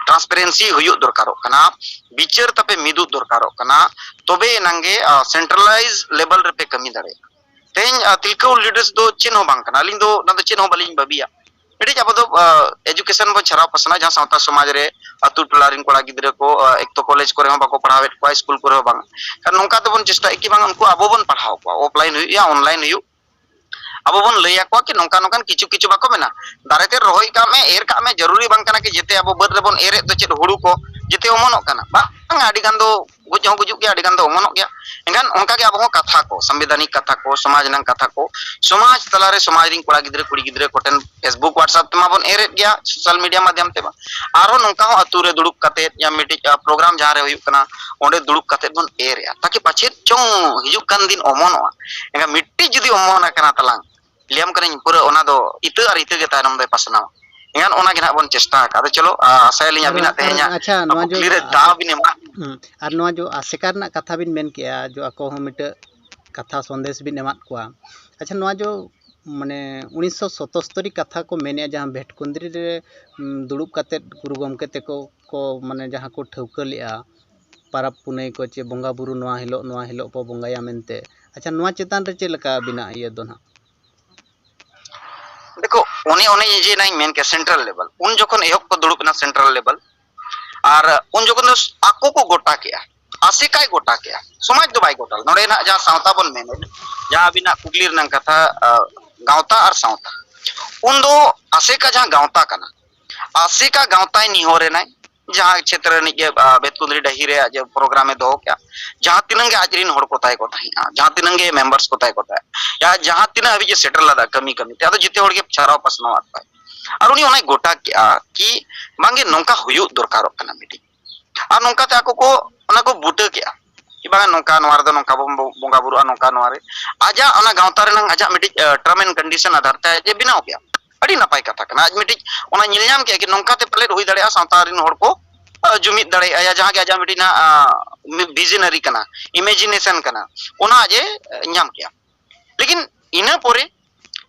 ᱴᱨᱟᱱᱥᱯᱮᱨᱮᱱᱥᱤ ᱦᱩᱭᱩᱜ ᱫᱚᱨᱠᱟᱨᱚᱜ ᱠᱟᱱᱟ, ᱵᱤᱪᱟᱹᱨ ᱛᱟᱯᱮ ᱢᱤᱫᱩᱜ ᱫᱚᱨᱠᱟᱨᱚᱜ ᱠᱟᱱᱟ, ᱛᱚᱵᱮ ᱮᱱᱟᱝ ᱜᱮ, ᱟ, ᱥᱮᱱᱴᱨᱟᱞᱟᱭᱤᱡᱽ ᱞᱮᱵᱮᱞ ᱨᱮᱯᱮ ᱠᱟᱹᱢᱤ ᱫᱟᱲᱮᱭᱟᱜᱼᱟ᱾ ᱛᱮᱦᱮᱧ ᱛᱤᱞᱠᱟᱹ ᱦᱩᱞ ᱞᱤᱰᱟᱨᱥ ᱫᱚ ᱪᱮᱫ ᱦᱚᱸ ᱵᱟᱝ ᱠᱟᱱᱟ᱾ ᱟᱹᱞᱤᱧ ᱫᱚ ᱚᱱᱟ ᱫᱚ ᱪᱮᱫ ᱦᱚᱸ ᱵᱟᱹᱞᱤᱧ ᱵᱟᱹᱵᱤᱭᱟ᱾ ᱢᱤᱫᱴᱤᱡ ᱟᱵᱚ ᱫᱚ ᱮᱡᱩᱠᱮᱥᱚᱱ ᱵᱚᱱ ᱪᱷᱟᱨᱟᱣ ᱯᱟᱥᱱᱟᱣ, ᱡᱟᱦᱟᱸ ᱥᱟᱶᱛᱟ ᱥᱚᱢᱟᱡᱽ ᱨᱮ ᱟᱹᱛᱩ ᱴᱚᱞᱟ ᱨᱮᱱ ᱠᱚᱲᱟ ᱜᱤᱫᱽᱨᱟᱹ ᱠᱚ ᱮᱠᱛᱚ ᱠᱚᱞᱮᱡᱽ ᱠᱚᱨᱮ ᱦᱚᱸ ᱵᱟᱠᱚ ᱯᱟᱲᱦᱟᱣᱮᱫ ᱠᱚᱣᱟ, ᱥᱠᱩᱞ ᱠᱚᱨᱮ ᱦᱚᱸ ᱵᱟᱝ᱾ ᱠᱷᱟᱱ ᱱᱚᱝᱠᱟ ᱛᱮᱵᱚᱱ ᱪᱮᱥᱴᱟᱭᱮᱫ ᱠᱤ ᱵᱟᱝ ᱩᱱᱠᱩ ᱟᱵᱚ ᱵᱚᱱ ᱯᱟᱲᱦᱟᱣ ᱠᱚᱣᱟ, ᱚᱯᱷᱞᱟᱭᱤᱱ ᱦᱩᱭᱩᱜ ᱭᱟ ᱚᱱᱞᱟᱭᱤᱱ ᱦᱩᱭᱩᱜ, ᱟᱵᱚ ᱵᱚᱱ ᱞᱟᱹᱭ ᱟᱠᱚᱣᱟ ᱠᱤ ᱱᱚᱝᱠᱟ ᱱᱚᱝᱠᱟᱱ ᱠᱤᱪᱷᱩ ᱠᱤᱪᱷᱩ ᱵᱟᱠᱚ ᱢᱮᱱᱟ, ᱫᱟᱨᱮ ᱛᱮ ᱨᱚᱦᱚᱭ ᱠᱟᱜ ᱢᱮ, ᱮᱨ ᱠᱟᱜ ᱢᱮ, ᱡᱟᱹᱨᱩᱨᱤ ᱵᱟᱝ ᱠᱟᱱᱟ ᱠᱤ ᱡᱮᱛᱮ ᱟᱵᱚ ᱵᱟᱹᱫᱽ ᱨᱮᱵᱚᱱ ᱮᱨᱮᱫ ᱫᱚ ᱪᱮᱫ ᱦᱩᱲᱩ ᱠᱚ ᱡᱮᱛᱮ ᱚᱢᱚᱱᱚᱜ ᱠᱟᱱᱟ, ᱵᱟᱝ, ᱟᱹᱰᱤ ᱜᱟᱱ ᱫᱚ ᱜᱚᱡ ᱦᱚᱸ ᱜᱩᱡᱩᱜ ᱜᱮᱭᱟ, ᱟᱹᱰᱤ ᱜᱟᱱ ᱫᱚ ᱚᱢᱚᱱᱚᱜ ᱜᱮᱭᱟ᱾ ᱮᱱᱠᱷᱟᱱ ᱚᱱᱠᱟ ᱜᱮ ᱟᱵᱚ ᱦᱚᱸ ᱠᱟᱛᱷᱟ ᱠᱚ, ᱥᱟᱝᱵᱤᱫᱷᱟᱱᱤᱠ ᱠᱟᱛᱷᱟ ᱠᱚ, ᱥᱚᱢᱟᱡᱽ ᱨᱮᱱᱟᱜ ᱠᱟᱛᱷᱟ ᱠᱚ, ᱥᱚᱢᱟᱡᱽ ᱛᱟᱞᱟᱨᱮ ᱥᱚᱢᱟᱡᱽ ᱨᱮᱱ ᱠᱚᱲᱟ ᱜᱤᱫᱽᱨᱟᱹ ᱠᱩᱲᱤ ᱜᱤᱫᱽᱨᱟᱹ ᱠᱚᱴᱷᱮᱱ Facebook WhatsApp ᱛᱮᱢᱟ ᱵᱚᱱ ᱮᱨᱮᱫ ᱜᱮᱭᱟ, ᱥᱳᱥᱟᱞ ᱢᱤᱰᱤᱭᱟ ᱢᱟᱫᱽᱫᱷᱚᱢ ᱛᱮᱢᱟ᱾ ᱟᱨᱦᱚᱸ ᱱᱚᱝᱠᱟ ᱦᱚᱸ ᱟᱹᱛᱩ ᱨᱮ ᱫᱩᱲᱩᱵ ᱠᱟᱛᱮᱫ ᱭᱟ ᱢᱤᱫᱴᱤᱡ ᱯᱨᱳᱜᱨᱟᱢ ᱡᱟᱦᱟᱸ ᱨᱮ ᱦᱩᱭᱩᱜ ᱠᱟᱱᱟ, ᱚᱸᱰᱮ ᱫᱩᱲᱩᱵ ᱠᱟᱛᱮᱫ ᱵᱚᱱ ᱮᱨᱮᱫᱼᱟ, ᱛᱟᱠᱤ ᱯᱟᱪᱮᱫ ᱪᱚᱝ ᱦᱤᱡᱩᱜ ᱠᱟᱱ ᱫᱤᱱ ᱚᱢᱚᱱᱚᱜᱼᱟ᱾ ᱮᱱᱠᱷᱟᱱ ᱢᱤᱫᱴᱤᱡ ᱡᱩᱫᱤ ᱚᱢᱚᱱ ᱟᱠᱟᱱᱟ ᱛᱟᱞᱟᱝ, ᱞᱟᱹᱭᱟᱢ ᱠᱟᱹᱱᱟᱹᱧ ᱯᱩᱨᱟᱹ ᱚᱱᱟ ᱫᱚ ᱤᱛᱟᱹ ᱟᱨ ᱤᱛᱟᱹ ᱜᱮ ᱛᱟᱭᱱᱚᱢ ᱫᱚᱭ ᱯᱟᱥᱱᱟᱣᱟ᱾ ᱮᱱᱠᱷᱟᱱ ᱚᱱᱟ ᱜᱮ ᱱᱟᱦᱟᱜ ᱵᱚᱱ ᱪᱮᱥᱴᱟ ᱟᱠᱟᱫᱟ᱾ ᱟᱫᱚ ᱪᱚᱞᱚ, ᱟ, ᱟᱥᱟᱭᱟᱞᱤᱧ ᱟᱨ, ᱟᱹᱵᱤᱱᱟᱜ ᱟᱨ, ᱛᱮᱦᱮᱧᱟᱜ ᱟᱪᱪᱷᱟ, ᱱᱚᱣᱟ ᱡᱚ-, ᱠᱩᱠᱞᱤ ᱨᱮ ᱟᱥᱮ-, ᱫᱟᱣ ᱵᱤᱱ ᱮᱢᱟ᱾ ᱦᱩᱸ, ᱟᱨ ᱱᱚᱣᱟ ᱡᱚ ᱟᱥᱮᱠᱟ ᱨᱮᱱᱟᱜ ᱠᱟᱛᱷᱟ ᱵᱤᱱ ᱢᱮᱱ ᱠᱮᱜᱼᱟ, ᱡᱚ ᱟᱠᱚ ᱦᱚᱸ ᱢᱤᱫᱴᱟᱹᱜ ᱠᱟᱛᱷᱟ ᱥᱚᱱᱫᱮᱥ ᱵᱤᱱ ᱮᱢᱟᱫ ᱠᱚᱣᱟ᱾ ᱟᱪᱪᱷᱟ, ᱱᱚᱣᱟ ᱡᱚ, ᱢᱟᱱᱮ, ᱩᱱᱤᱥᱥᱚ ᱥᱚᱛᱚᱥᱛᱚᱨᱤ ᱠᱟᱛᱷᱟ ᱠᱚ ᱢᱮᱱᱮᱜᱼᱟ, ᱡᱟᱦᱟᱸ ᱵᱷᱮᱴᱠᱩᱸᱫᱽᱨᱤ ᱨᱮ, ᱩᱢ, ᱫᱩᱲᱩᱵ ᱠᱟᱛᱮᱫ ᱜᱩᱨᱩ ᱜᱚᱢᱠᱮ ᱛᱮᱠᱚ ᱠᱚ, ᱢᱟᱱᱮ, ᱡᱟᱦᱟᱸ ᱠᱚ ᱴᱷᱟᱹᱣᱠᱟᱹ ᱞᱮᱜᱼᱟ, ᱯᱟᱨᱟᱵᱽ ᱯᱩᱱᱟᱹᱭ ᱠᱚ ᱪᱮ ᱵᱚᱸᱜᱟ ᱵᱩᱨᱩ ᱱᱚᱣᱟ ᱦᱤᱞᱳᱜ, ᱱᱚᱣᱟ ᱦᱤᱞᱳᱜ ᱵᱚ ᱵᱚᱸᱜᱟᱭᱟ ᱢᱮᱱᱛᱮ᱾ ᱟᱪᱪᱷᱟ, ᱱᱚᱣᱟ ᱪᱮᱛᱟᱱ ᱨᱮ ᱪᱮᱫ ᱞᱮᱠᱟ ᱟᱹᱵᱤᱱᱟᱜ ᱤᱭᱟᱹ ᱫᱚ ᱱᱟᱦᱟᱜ? ᱫᱮᱠᱷᱚ, ᱚᱱᱮ, ᱚᱱᱮ ᱡᱮ ᱮᱱᱟᱝ ᱤᱧ ᱢᱮᱱ ᱠᱮᱫ ᱥᱮᱱᱴᱨᱟᱞ ᱞᱮᱵᱮᱞ, ᱩᱱ ᱡᱚᱠᱷᱚᱱ ᱮᱦᱚᱵ ᱠᱚ ᱫᱩᱲᱩᱵ ᱮᱱᱟ ᱥᱮᱱᱴᱨᱟᱞ ᱞᱮᱵᱮᱞ, ᱟᱨ ᱩᱱ ᱡᱚᱠᱷᱚᱱ ᱫᱚ ᱟᱠᱚ ᱠᱚ ᱜᱚᱴᱟ ᱠᱮᱜᱼᱟ, ᱟᱥᱮᱠᱟᱭ ᱜᱚᱴᱟ ᱠᱮᱜᱼᱟ, ᱥᱚᱢᱟᱡᱽ ᱫᱚ ᱵᱟᱭ ᱜᱚᱴᱟ ᱞᱮᱫᱟ᱾ ᱱᱚᱰᱮ ᱱᱟᱦᱟᱜ ᱡᱟᱦᱟᱸ ᱥᱟᱶᱛᱟ ᱵᱚᱱ ᱢᱮᱱᱮᱫ, ᱡᱟᱦᱟᱸ ᱟᱹᱵᱤᱱᱟᱜ ᱠᱩᱠᱞᱤ ᱨᱮᱱᱟᱜ ᱠᱟᱛᱷᱟ, ᱟ, ᱜᱟᱶᱛᱟ ᱟᱨ ᱥᱟᱶᱛᱟ, ᱩᱱ ᱫᱚ ᱟᱥᱮᱠᱟ ᱡᱟᱦᱟᱸ ᱜᱟᱶᱛᱟ ᱠᱟᱱᱟ, ᱟᱥᱮᱠᱟ ᱜᱟᱶᱛᱟᱭ ᱱᱤᱦᱚᱨ ᱮᱱᱟᱭ, ᱡᱟᱦᱟᱸ ᱪᱷᱮᱛᱨᱚ ᱨᱤᱱᱤᱡ ᱜᱮ, ᱟ, ᱵᱮᱛᱠᱩᱸᱫᱽᱨᱤ ᱰᱟᱹᱦᱤ ᱨᱮ ᱟᱡ ᱮ ᱯᱨᱳᱜᱨᱟᱢ ᱮ ᱫᱚᱦᱚ ᱠᱮᱜᱼᱟ, ᱡᱟᱦᱟᱸ ᱛᱤᱱᱟᱹᱝ ᱜᱮ ᱟᱡ ᱨᱤᱱ ᱦᱚᱲ ᱠᱚ ᱛᱟᱦᱮᱸ ᱠᱚ ᱛᱟᱦᱮᱸᱜᱼᱟ, ᱡᱟᱦᱟᱸ ᱛᱤᱱᱟᱹᱝ ᱜᱮ ᱢᱮᱢᱵᱟᱨᱥ ᱠᱚ ᱛᱟᱦᱮᱸ ᱠᱚ ᱛᱟᱦᱮᱸᱜᱼᱟ, ᱡᱟᱦᱟᱸ, ᱡᱟᱦᱟᱸ ᱛᱤᱱᱟᱹᱜ ᱦᱟᱹᱵᱤᱡ ᱮ ᱥᱮᱴᱮᱨ ᱞᱮᱫᱟ ᱠᱟᱹᱢᱤ ᱠᱟᱹᱢᱤ ᱛᱮ, ᱟᱫᱚ ᱡᱮᱛᱮ ᱦᱚᱲ ᱜᱮ ᱪᱷᱟᱨᱟᱣ ᱯᱟᱥᱱᱟᱣ ᱟᱫ ᱠᱚᱣᱟᱭ᱾ ᱟᱨ ᱩᱱᱤ ᱚᱱᱟᱭ ᱜᱚᱴᱟ ᱠᱮᱜᱼᱟ ᱠᱤ ᱵᱟᱝᱜᱮ ᱱᱚᱝᱠᱟ ᱦᱩᱭᱩᱜ ᱫᱚᱨᱠᱟᱨᱚᱜ ᱠᱟᱱᱟ ᱢᱤᱫᱴᱤᱡ᱾ ᱟᱨ ᱱᱚᱝᱠᱟᱛᱮ ᱟᱠᱚ ᱠᱚ ᱚᱱᱟ ᱠᱚ ᱵᱩᱴᱟᱹ ᱠᱮᱜᱼᱟ ᱠᱤ ᱵᱟᱝ ᱱᱚᱝᱠᱟ ᱱᱚᱣᱟ ᱨᱮᱫᱚ ᱱᱚᱝᱠᱟ ᱵᱚᱱ ᱵᱚ-, ᱵᱚᱸᱜᱟ ᱵᱩᱨᱩᱜᱼᱟ, ᱱᱚᱝᱠᱟ ᱱᱚᱣᱟ ᱨᱮ᱾ ᱟᱡᱟᱜ ᱚᱱᱟ ᱜᱟᱶᱛᱟ ᱨᱮᱱᱟᱝ ᱟᱡᱟᱜ ᱢᱤᱫᱴᱤᱡ, ᱟ, term and condition ᱟᱫᱷᱟᱨ ᱛᱮ ᱟᱡ ᱮ ᱵᱮᱱᱟᱣ ᱠᱮᱜᱼᱟ᱾ ᱟᱹᱰᱤ ᱱᱟᱯᱟᱭ ᱠᱟᱛᱷᱟ ᱠᱟᱱᱟ᱾ ᱟᱡ ᱢᱤᱫᱴᱤᱡ ᱚᱱᱟ ᱧᱮᱞ ᱧᱟᱢ ᱠᱮᱜᱼᱟ ᱠᱤ ᱱᱚᱝᱠᱟᱛᱮ ᱯᱟᱞᱮᱫ ᱦᱩᱭ ᱫᱟᱲᱮᱭᱟᱜᱼᱟ ᱥᱟᱶᱛᱟ ᱨᱮᱱ ᱦᱚᱲ ᱠᱚ, ᱟ, ᱡᱩᱢᱤᱫ ᱫᱟᱲᱮᱭᱟᱜᱼᱟ, ᱡᱟᱦᱟᱸ ᱜᱮ ᱟᱡᱟᱜ ᱢᱤᱫᱴᱤᱡ ᱱᱟᱜ, ᱟ, ᱢᱤ-, visionary ᱠᱟᱱᱟ, imagination ᱠᱟᱱᱟ, ᱚᱱᱟ ᱟᱡ ᱮ, ᱟ, ᱧᱟᱢ ᱠᱮᱜᱼᱟ᱾ ᱞᱮᱠᱤᱱ ᱤᱱᱟᱹ ᱯᱚᱨᱮ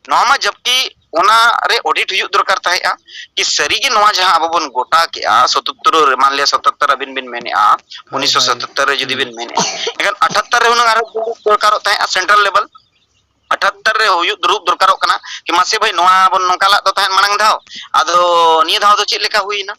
ᱱᱚᱣᱟ ᱢᱟ ᱡᱟᱵᱠᱤ ᱚᱱᱟ ᱨᱮ audit ᱦᱩᱭᱩᱜ ᱫᱚᱨᱠᱟᱨ ᱛᱟᱦᱮᱸᱜᱼᱟ ᱠᱤ ᱥᱟᱹᱨᱤᱜᱮ ᱱᱚᱣᱟ ᱡᱟᱦᱟᱸ ᱟᱵᱚ ᱵᱚᱱ ᱜᱚᱴᱟ ᱠᱮᱜᱼᱟ, ᱥᱚᱛᱚᱛᱛᱚᱨ ᱨᱮ, ᱢᱟᱱᱞᱤᱭᱟ ᱥᱚᱛᱚᱛᱛᱚᱨ ᱟᱹᱵᱤᱱ ᱵᱤᱱ ᱢᱮᱱᱮᱜᱼᱟ, ᱦᱳᱭ, ᱩᱱᱤᱥᱥᱚ ᱥᱚᱛᱚᱛᱛᱚᱨ ᱨᱮ ᱡᱩᱫᱤ ᱦᱩᱸ᱾ ᱵᱤᱱ ᱢᱮᱱᱮᱜᱼᱟ, ᱮᱱᱠᱷᱟᱱ ᱟᱴᱷᱟᱛᱛᱚᱨ ᱨᱮ ᱦᱩᱱᱟᱹᱝ ᱟᱨᱦᱚᱸ ᱫᱩᱲᱩᱵ ᱫᱚᱨᱠᱟᱨᱚᱜ ᱛᱟᱦᱮᱸᱜᱼᱟ central level᱾ ᱟᱴᱷᱟᱛᱛᱚᱨ ᱨᱮ ᱦᱩᱭᱩᱜ ᱫᱩᱲᱩᱵ ᱫᱚᱨᱠᱟᱨᱚᱜ ᱠᱟᱱᱟ ᱠᱤ ᱢᱟᱥᱮ ᱵᱷᱟᱹᱭ, ᱱᱚᱣᱟ ᱵᱚᱱ ᱱᱚᱝᱠᱟ ᱞᱟᱜ ᱫᱚ ᱛᱟᱦᱮᱸᱫ ᱢᱟᱲᱟᱝ ᱫᱷᱟᱣ, ᱟᱫᱚ ᱱᱤᱭᱟᱹ ᱫᱷᱟᱣ ᱫᱚ ᱪᱮᱫ ᱞᱮᱠᱟ ᱦᱩᱭᱱᱟ?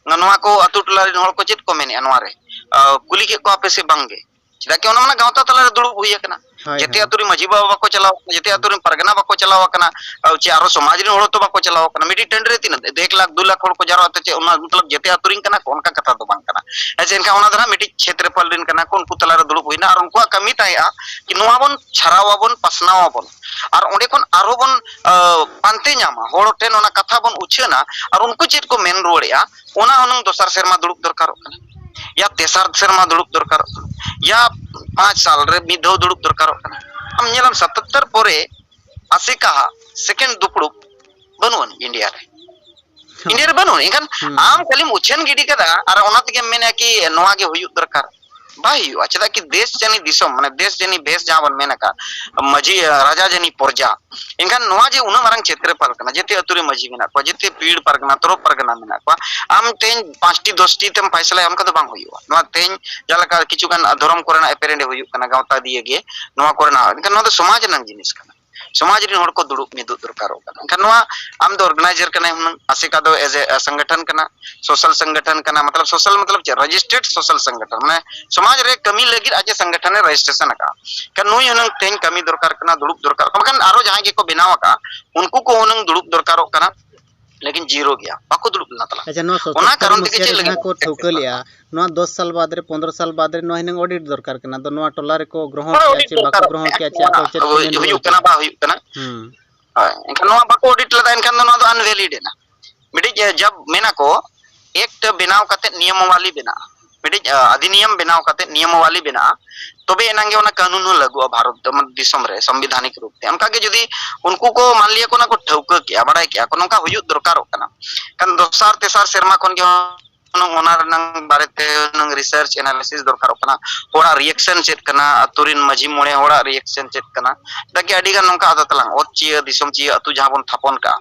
ᱱᱚᱣᱟ ᱠᱚ ᱟᱛᱳ ᱴᱚᱞᱟ ᱨᱮᱱ ᱦᱚᱲ ᱠᱚ ᱪᱮᱫ ᱠᱚ ᱢᱮᱱᱮᱜᱼᱟ ᱱᱚᱣᱟ ᱨᱮ? ᱟᱸ, ᱠᱩᱞᱤ ᱠᱮᱫ ᱠᱚᱣᱟ ᱯᱮ ᱥᱮ ᱵᱟᱝ ᱜᱮ? ᱪᱮᱫᱟᱜ ᱠᱤ ᱚᱱᱟ ᱢᱟ ᱜᱟᱶᱛᱟ ᱛᱟᱞᱟ ᱨᱮ ᱫᱩᱲᱩᱵ ᱦᱩᱭ ᱟᱠᱟᱱᱟ᱾ ᱦᱳᱭ, ᱡᱮᱛᱮ ᱦᱳᱭ᱾ ᱟᱛᱳ ᱨᱮᱱ ᱢᱟᱹᱡᱷᱤ ᱵᱟᱵᱟ ᱵᱟᱠᱚ ᱪᱟᱞᱟᱣ ᱟᱠᱟᱱᱟ, ᱡᱮᱛᱮ ᱟᱛᱳ ᱨᱮᱱ ᱯᱟᱨᱜᱟᱱᱟ ᱵᱟᱠᱚ ᱪᱟᱞᱟᱣ ᱟᱠᱟᱱᱟ, ᱟᱨ ᱪᱮ ᱟᱨᱚ ᱥᱚᱢᱟᱡᱽ ᱨᱮᱱ ᱦᱚᱲ ᱦᱚᱸᱛᱚ ᱵᱟᱠᱚ ᱪᱟᱞᱟᱣ ᱟᱠᱟᱱᱟ᱾ ᱢᱤᱫᱴᱤᱡ ᱴᱟᱺᱰᱤ ᱨᱮ ᱛᱤᱱᱟᱹᱜ ᱮᱠ ᱞᱟᱠᱷ ᱫᱩ ᱞᱟᱠᱷ ᱦᱚᱲ ᱠᱚ ᱡᱟᱨᱣᱟᱜ ᱛᱮ ᱪᱮᱫ ᱚᱱᱟ ᱢᱚᱛᱞᱚᱵ ᱡᱮᱛᱮ ᱟᱛᱳ ᱨᱮᱱ ᱠᱟᱱᱟ ᱠᱚ? ᱚᱱᱠᱟ ᱠᱟᱛᱷᱟ ᱫᱚ ᱵᱟᱝ ᱠᱟᱱᱟ᱾ ᱦᱮᱸ ᱥᱮ? ᱮᱱᱠᱷᱟᱱ ᱚᱱᱟ ᱫᱚ ᱱᱟᱦᱟᱜ ᱢᱤᱫᱴᱤᱡ ᱠᱷᱮᱛᱨᱮᱯᱷᱟᱞ ᱨᱮᱱ ᱠᱟᱱᱟ ᱠᱚ, ᱩᱱᱠᱩ ᱛᱟᱞᱟ ᱨᱮ ᱫᱩᱲᱩᱵ ᱦᱩᱭᱱᱟ ᱟᱨ ᱩᱱᱠᱩᱣᱟᱜ ᱠᱟᱹᱢᱤ ᱛᱟᱦᱮᱸᱜᱼᱟ ᱠᱤ ᱱᱚᱣᱟ ᱵᱚᱱ ᱪᱷᱟᱨᱟᱣ ᱟᱵᱚᱱ, ᱯᱟᱥᱱᱟᱣ ᱟᱵᱚᱱ᱾ ᱟᱨ ᱚᱸᱰᱮ ᱠᱷᱚᱱ ᱟᱨᱦᱚᱸ ᱵᱚᱱ, ᱟᱸ, ᱯᱟᱱᱛᱮ ᱧᱟᱢᱟ, ᱦᱚᱲ ᱴᱷᱮᱱ ᱚᱱᱟ ᱠᱟᱛᱷᱟ ᱵᱚᱱ ᱩᱪᱷᱟᱹᱱᱟ, ᱟᱨ ᱩᱱᱠᱩ ᱪᱮᱫ ᱠᱚ ᱢᱮᱱ ᱨᱩᱣᱟᱹᱲᱮᱜᱼᱟ, ᱚᱱᱟ ᱦᱩᱱᱟᱹᱝ ᱫᱚᱥᱟᱨ ᱥᱮᱨᱢᱟ ᱫᱩᱲᱩᱵ ᱫᱚᱨᱠᱟᱨᱚᱜ ᱠᱟᱱᱟ, ᱭᱟ ᱛᱮᱥᱟᱨ ᱥᱮᱨᱢᱟ ᱫᱩᱲᱩᱵ ᱫᱚᱨᱠᱟᱨᱚᱜ ᱠᱟᱱᱟ, ᱭᱟ ᱯᱟᱸᱪ ᱥᱟᱞ ᱨᱮ ᱢᱤᱫ ᱫᱷᱟᱣ ᱫᱩᱲᱩᱵ ᱫᱚᱨᱠᱟᱨᱚᱜ ᱠᱟᱱᱟ᱾ ᱟᱢ ᱧᱮᱞᱟᱢ ᱥᱟᱛᱟᱛᱛᱚᱨ ᱯᱚᱨᱮ ᱟᱥᱮᱠᱟᱦᱟ ᱥᱮᱠᱮᱱᱰ ᱫᱩᱯᱲᱩᱵ ᱵᱟᱹᱱᱩᱜ ᱟᱹᱱᱤᱡ ᱤᱱᱰᱤᱭᱟ ᱨᱮ᱾ ᱤᱱᱰᱤᱭᱟ ᱨᱮ ᱵᱟᱹᱱᱩᱜ ᱟᱹᱱᱤᱡ᱾ ᱮᱱᱠᱷᱟᱱ ᱦᱩᱸ᱾ ᱟᱢ ᱠᱷᱟᱹᱞᱤᱢ ᱩᱪᱷᱟᱹᱱ ᱜᱤᱰᱤ ᱠᱟᱫᱟ ᱟᱨ ᱚᱱᱟ ᱛᱮᱜᱮᱢ ᱢᱮᱱᱟ ᱠᱤ ᱱᱚᱣᱟ ᱜᱮ ᱦᱩᱭᱩᱜ ᱫᱚᱨᱠᱟᱨ᱾ ᱵᱟᱭ ᱦᱩᱭᱩᱜᱼᱟ᱾ ᱪᱮᱫᱟᱜ ᱠᱤ ᱫᱮᱥ ᱡᱟᱹᱱᱤ ᱫᱤᱥᱚᱢ, ᱢᱟᱱᱮ ᱫᱮᱥ ᱡᱟᱹᱱᱤ ᱵᱮᱥ ᱡᱟᱦᱟᱸ ᱵᱚᱱ ᱢᱮᱱ ᱟᱠᱟᱫ, ᱢᱟᱹᱡᱷᱤ, ᱨᱟᱡᱟ ᱡᱟᱹᱱᱤ ᱯᱚᱨᱡᱟ᱾ ᱮᱱᱠᱷᱟᱱ ᱱᱚᱣᱟ ᱡᱮ ᱩᱱᱟᱹᱜ ᱢᱟᱨᱟᱝ ᱪᱷᱮᱛᱨᱮᱯᱷᱟᱞ ᱠᱟᱱᱟ, ᱡᱮᱛᱮ ᱟᱹᱛᱩ ᱨᱮ ᱢᱟᱹᱡᱷᱤ ᱢᱮᱱᱟᱜ ᱠᱚᱣᱟ, ᱡᱮᱛᱮ ᱯᱤᱲ ᱯᱟᱨᱜᱟᱱᱟ, ᱛᱚᱨᱚᱯ ᱯᱟᱨᱜᱟᱱᱟ ᱢᱮᱱᱟᱜ ᱠᱚᱣᱟ, ᱟᱢ ᱛᱮᱦᱮᱧ ᱯᱟᱸᱪᱴᱤ ᱫᱚᱥᱴᱤ ᱛᱮᱢ ᱯᱷᱟᱭᱥᱟᱞᱟᱭᱟ, ᱚᱱᱠᱟ ᱫᱚ ᱵᱟᱝ ᱦᱩᱭᱩᱜᱼᱟ᱾ ᱱᱚᱣᱟ ᱛᱮᱦᱮᱧ ᱡᱟᱦᱟᱸ ᱞᱮᱠᱟ ᱠᱤᱪᱷᱩ ᱜᱟᱱ ᱫᱷᱚᱨᱚᱢ ᱠᱚᱨᱮᱱᱟᱜ ᱮᱯᱮᱨᱮᱸᱰᱮ ᱦᱩᱭᱩᱜ ᱠᱟᱱᱟ, ᱜᱟᱶᱛᱟ ᱫᱤᱭᱮ ᱜᱮ ᱱᱚᱣᱟ ᱠᱚᱨᱮᱱᱟᱜ, ᱮᱱᱠᱷᱟᱱ ᱱᱚᱣᱟ ᱫᱚ ᱥᱚᱢᱟᱡᱽ ᱨᱮᱱᱟᱜ ᱡᱤᱱᱤᱥ ᱠᱟᱱᱟ᱾ ᱥᱚᱢᱟᱡᱽ ᱨᱮᱱ ᱦᱚᱲ ᱠᱚ ᱫᱩᱲᱩᱵ ᱢᱤᱫᱚᱜ ᱫᱚᱨᱠᱟᱨᱚᱜ ᱠᱟᱱᱟ᱾ ᱮᱱᱠᱷᱟᱱ ᱱᱚᱣᱟ ᱟᱢ ᱫᱚ ᱚᱨᱜᱟᱱᱟᱭᱡᱟᱨ ᱠᱟᱱᱟᱭ ᱦᱩᱱᱟᱹᱝ, ᱟᱥᱮᱠᱟ ᱫᱚ as a, ᱟ, ᱥᱚᱝᱜᱚᱴᱷᱚᱱ ᱠᱟᱱᱟ, ᱥᱳᱥᱟᱞ ᱥᱚᱝᱜᱚᱴᱷᱚᱱ ᱠᱟᱱᱟ, ᱢᱚᱛᱞᱚᱵ ᱥᱳᱥᱟᱞ ᱢᱚᱛᱞᱚᱵ ᱪᱮᱫ? ᱨᱮᱡᱤᱥᱴᱟᱨᱰ ᱥᱳᱥᱟᱞ ᱥᱚᱝᱜᱚᱴᱷᱚᱱ, ᱢᱟᱱᱮ ᱥᱚᱢᱟᱡᱽ ᱨᱮ ᱠᱟᱹᱢᱤ ᱞᱟᱹᱜᱤᱫ ᱟᱡ ᱮ ᱥᱚᱝᱜᱚᱴᱷᱚᱱ ᱮ ᱨᱮᱡᱤᱥᱴᱨᱮᱥᱚᱱ ᱟᱠᱟᱫᱼᱟ᱾ ᱮᱱᱠᱷᱟᱱ ᱱᱩᱭ ᱦᱩᱱᱟᱹᱝ ᱛᱮᱦᱮᱧ ᱠᱟᱹᱢᱤ ᱫᱚᱨᱠᱟᱨ ᱠᱟᱱᱟ, ᱫᱩᱲᱩᱵ ᱫᱚᱨᱠᱟᱨ ᱠᱟᱱᱟ, ᱵᱟᱠᱷᱟᱱ ᱟᱨᱚ ᱡᱟᱦᱟᱸᱭ ᱜᱮᱠᱚ ᱵᱮᱱᱟᱣ ᱟᱠᱟᱫᱼᱟ, ᱩᱱᱠᱩ ᱠᱚ ᱦᱩᱱᱟᱹᱝ ᱫᱩᱲᱩᱵ ᱫᱚᱨᱠᱟᱨᱚᱜ ᱠᱟᱱᱟ, ᱞᱮᱠᱤᱱ ᱡᱤᱨᱳ ᱜᱮᱭᱟ, ᱵᱟᱠᱚ ᱫᱩᱲᱩᱵ ᱞᱮᱱᱟ ᱛᱟᱞᱟ᱾ ᱟᱪᱪᱷᱟ, ᱱᱚᱣᱟ ᱚᱱᱟ ᱥᱚᱛᱚᱛᱛᱚᱨ ᱠᱟᱨᱚᱱ ᱛᱮᱜᱮ ᱢᱩᱪᱟᱹᱫ ᱪᱮᱫ ᱨᱮ ᱞᱟᱹᱜᱤᱫ ᱡᱟᱦᱟᱸ ᱠᱚ ᱴᱷᱟᱹᱣᱠᱟᱹ ᱞᱮᱜᱼᱟ, ᱱᱚᱣᱟ ᱫᱚᱥ ᱥᱟᱞ ᱵᱟᱫᱽ ᱨᱮ, ᱯᱚᱱᱫᱽᱨᱚ ᱥᱟᱞ ᱵᱟᱫᱽ ᱨᱮ ᱱᱚᱣᱟ ᱦᱩᱱᱟᱹᱝ ᱚᱰᱤᱴ ᱫᱚᱨᱠᱟᱨ ᱠᱟᱱᱟ᱾ ᱟᱫᱚ ᱱᱚᱣᱟ ᱴᱚᱞᱟ ᱨᱮᱠᱚ ᱜᱨᱚᱦᱚᱱ ᱦᱳᱭ, ᱠᱮᱜᱼᱟ ᱚᱰᱤᱴ ᱪᱮ ᱵᱟᱠᱚ ᱫᱚᱨᱠᱟᱨᱚᱜ ᱜᱨᱚᱦᱚᱱ ᱠᱟᱱᱟ᱾ ᱠᱮᱜᱼᱟ ᱪᱮ ᱱᱚᱣᱟ ᱟᱠᱚ ᱪᱮᱫ ᱠᱚ ᱦᱩᱭᱩᱜ ᱢᱮᱱ ᱠᱟᱱᱟ ᱨᱩᱣᱟᱹᱲ ᱵᱟᱝ ᱠᱮᱜᱼᱟ? ᱦᱩᱭᱩᱜ ᱠᱟᱱᱟ᱾ ᱦᱩᱸ᱾ ᱦᱳᱭ, ᱮᱱᱠᱷᱟᱱ ᱱᱚᱣᱟ ᱵᱟᱠᱚ ᱚᱰᱤᱴ ᱞᱮᱫᱟ, ᱮᱱᱠᱷᱟᱱ ᱫᱚ ᱱᱚᱣᱟ ᱫᱚ ᱟᱱᱵᱷᱮᱞᱤᱰ ᱮᱱᱟ᱾ ᱢᱤᱫᱴᱤᱡ, ᱮ, ᱡᱟᱵ ᱢᱮᱱᱟ ᱠᱚ, ᱮᱠᱴ ᱵᱮᱱᱟᱣ ᱠᱟᱛᱮ ᱱᱤᱭᱚᱢᱟᱣᱟᱞᱤ ᱵᱮᱱᱟᱜᱼᱟ, ᱢᱤᱫᱴᱤᱡ, ᱟ, ᱚᱫᱷᱤᱱᱤᱭᱚᱢ ᱵᱮᱱᱟᱣ ᱠᱟᱛᱮ ᱱᱤᱭᱚᱢᱟᱣᱟᱞᱤ ᱵᱮᱱᱟᱜᱼᱟ, ᱛᱚᱵᱮ ᱮᱱᱟᱝ ᱜᱮ ᱚᱱᱟ ᱠᱟᱹᱱᱩᱱ ᱦᱚᱸ ᱞᱟᱹᱜᱩᱜᱼᱟ ᱵᱷᱟᱨᱚᱛ ᱫᱚ, ᱢᱟᱱᱮ ᱫᱤᱥᱚᱢ ᱨᱮ ᱥᱚᱝᱵᱤᱫᱷᱟᱱᱤᱠ ᱨᱩᱯ ᱛᱮ᱾ ᱚᱱᱠᱟ ᱜᱮ ᱡᱩᱫᱤ ᱩᱱᱠᱩ ᱠᱚ ᱢᱟᱱ ᱞᱤᱭᱟ ᱠᱚ ᱚᱱᱟ ᱠᱚ ᱴᱷᱟᱹᱣᱠᱟᱹ ᱠᱮᱜᱼᱟ, ᱵᱟᱲᱟᱭ ᱠᱮᱜᱼᱟ ᱠᱚ, ᱱᱚᱝᱠᱟ ᱦᱩᱭᱩᱜ ᱫᱚᱨᱠᱟᱨᱚᱜ ᱠᱟᱱᱟ, ᱠᱷᱟᱱ ᱫᱚᱥᱟᱨ ᱛᱮᱥᱟᱨ ᱥᱮᱨᱢᱟ ᱠᱷᱚᱱ ᱜᱮ ᱦᱩᱱᱟᱹᱝ ᱚᱱᱟ ᱨᱮᱱᱟᱝ ᱵᱟᱨᱮᱛᱮ ᱦᱩᱱᱟᱹᱝ ᱨᱤᱥᱟᱨᱪ ᱮᱱᱟᱞᱤᱥᱤᱥ ᱫᱚᱨᱠᱟᱨᱚᱜ ᱠᱟᱱᱟ᱾ ᱦᱚᱲᱟᱜ ᱨᱤᱭᱮᱠᱥᱚᱱ ᱪᱮᱫ ᱠᱟᱱᱟ, ᱟᱹᱛᱩ ᱨᱮᱱ ᱢᱟᱹᱡᱷᱤ ᱢᱚᱬᱮ ᱦᱚᱲᱟᱜ ᱨᱤᱭᱮᱠᱥᱚᱱ ᱪᱮᱫ ᱠᱟᱱᱟ᱾ ᱪᱮᱫᱟᱜ ᱠᱤ ᱟᱹᱰᱤ ᱜᱟᱱ ᱱᱚᱝᱠᱟ ᱟᱫᱚ ᱛᱟᱞᱟᱝ ᱚᱛ ᱪᱤᱭᱟᱹ, ᱫᱤᱥᱚᱢ ᱪᱤᱭᱟᱹ ᱟᱹᱛᱩ ᱡᱟᱦᱟᱸ ᱵᱚᱱ ᱛᱷᱟᱯᱚᱱ ᱠᱟᱜᱼᱟ,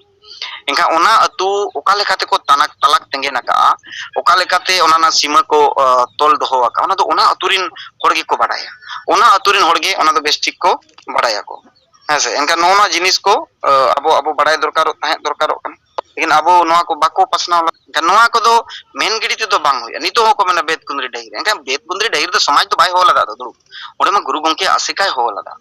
ᱮᱱᱠᱷᱟᱱ ᱚᱱᱟ ᱟᱹᱛᱩ ᱚᱠᱟ ᱞᱮᱠᱟ ᱛᱮᱠᱚ ᱛᱟᱱᱟᱠ ᱛᱟᱞᱟᱠ ᱛᱮᱸᱜᱮᱱ ᱟᱠᱟᱜᱼᱟ, ᱚᱠᱟ ᱞᱮᱠᱟᱛᱮ ᱚᱱᱟ ᱨᱮᱱᱟᱜ ᱥᱤᱢᱟᱹ ᱠᱚ, ᱟ, ᱛᱚᱞ ᱫᱚᱦᱚ ᱟᱠᱟᱜᱼᱟ, ᱚᱱᱟ ᱫᱚ ᱚᱱᱟ ᱟᱹᱛᱩ ᱨᱮᱱ ᱦᱚᱲ ᱜᱮᱠᱚ ᱵᱟᱰᱟᱭᱟ᱾ ᱚᱱᱟ ᱟᱹᱛᱩ ᱨᱮᱱ ᱦᱚᱲ ᱜᱮ ᱚᱱᱟ ᱫᱚ ᱵᱮᱥ ᱴᱷᱤᱠ ᱠᱚ ᱵᱟᱰᱟᱭᱟᱠᱚ᱾ ᱦᱮᱸ ᱥᱮ? ᱮᱱᱠᱷᱟᱱ ᱱᱚᱜᱼᱚ ᱱᱚᱣᱟ ᱡᱤᱱᱤᱥ ᱠᱚ, ᱟᱸ, ᱟᱵᱚ, ᱟᱵᱚ ᱵᱟᱲᱟᱭ ᱫᱚᱨᱠᱟᱨᱚᱜ, ᱛᱟᱦᱮᱸ ᱫᱚᱨᱠᱟᱨᱚᱜ ᱠᱟᱱᱟ᱾ ᱞᱮᱠᱤᱱ ᱟᱵᱚ ᱱᱚᱣᱟ ᱠᱚ ᱵᱟᱠᱚ ᱯᱟᱥᱱᱟᱣ ᱞᱮᱫᱟ᱾ ᱮᱱᱠᱷᱟᱱ ᱱᱚᱣᱟ ᱠᱚᱫᱚ ᱢᱮᱱ ᱜᱤᱰᱤ ᱛᱮᱫᱚ ᱵᱟᱝ ᱦᱩᱭᱩᱜᱼᱟ᱾ ᱱᱤᱛᱚᱜ ᱦᱚᱸᱠᱚ ᱢᱮᱱᱟ ᱵᱮᱫ ᱠᱩᱸᱫᱽᱨᱤ ᱰᱟᱹᱦᱤ ᱨᱮ᱾ ᱮᱱᱠᱷᱟᱱ ᱵᱮᱫ ᱠᱩᱸᱫᱽᱨᱤ ᱰᱟᱹᱦᱤ ᱨᱮᱫᱚ ᱥᱚᱢᱟᱡᱽ ᱫᱚ ᱵᱟᱭ ᱦᱚᱦᱚ ᱞᱮᱫᱟ, ᱫᱩᱲᱩᱵ᱾ ᱚᱸᱰᱮ ᱢᱟ ᱜᱩᱨᱩ ᱜᱚᱢᱠᱮ ᱟᱥᱮᱠᱟᱭ ᱦᱚᱦᱚ ᱞᱮᱫᱟ᱾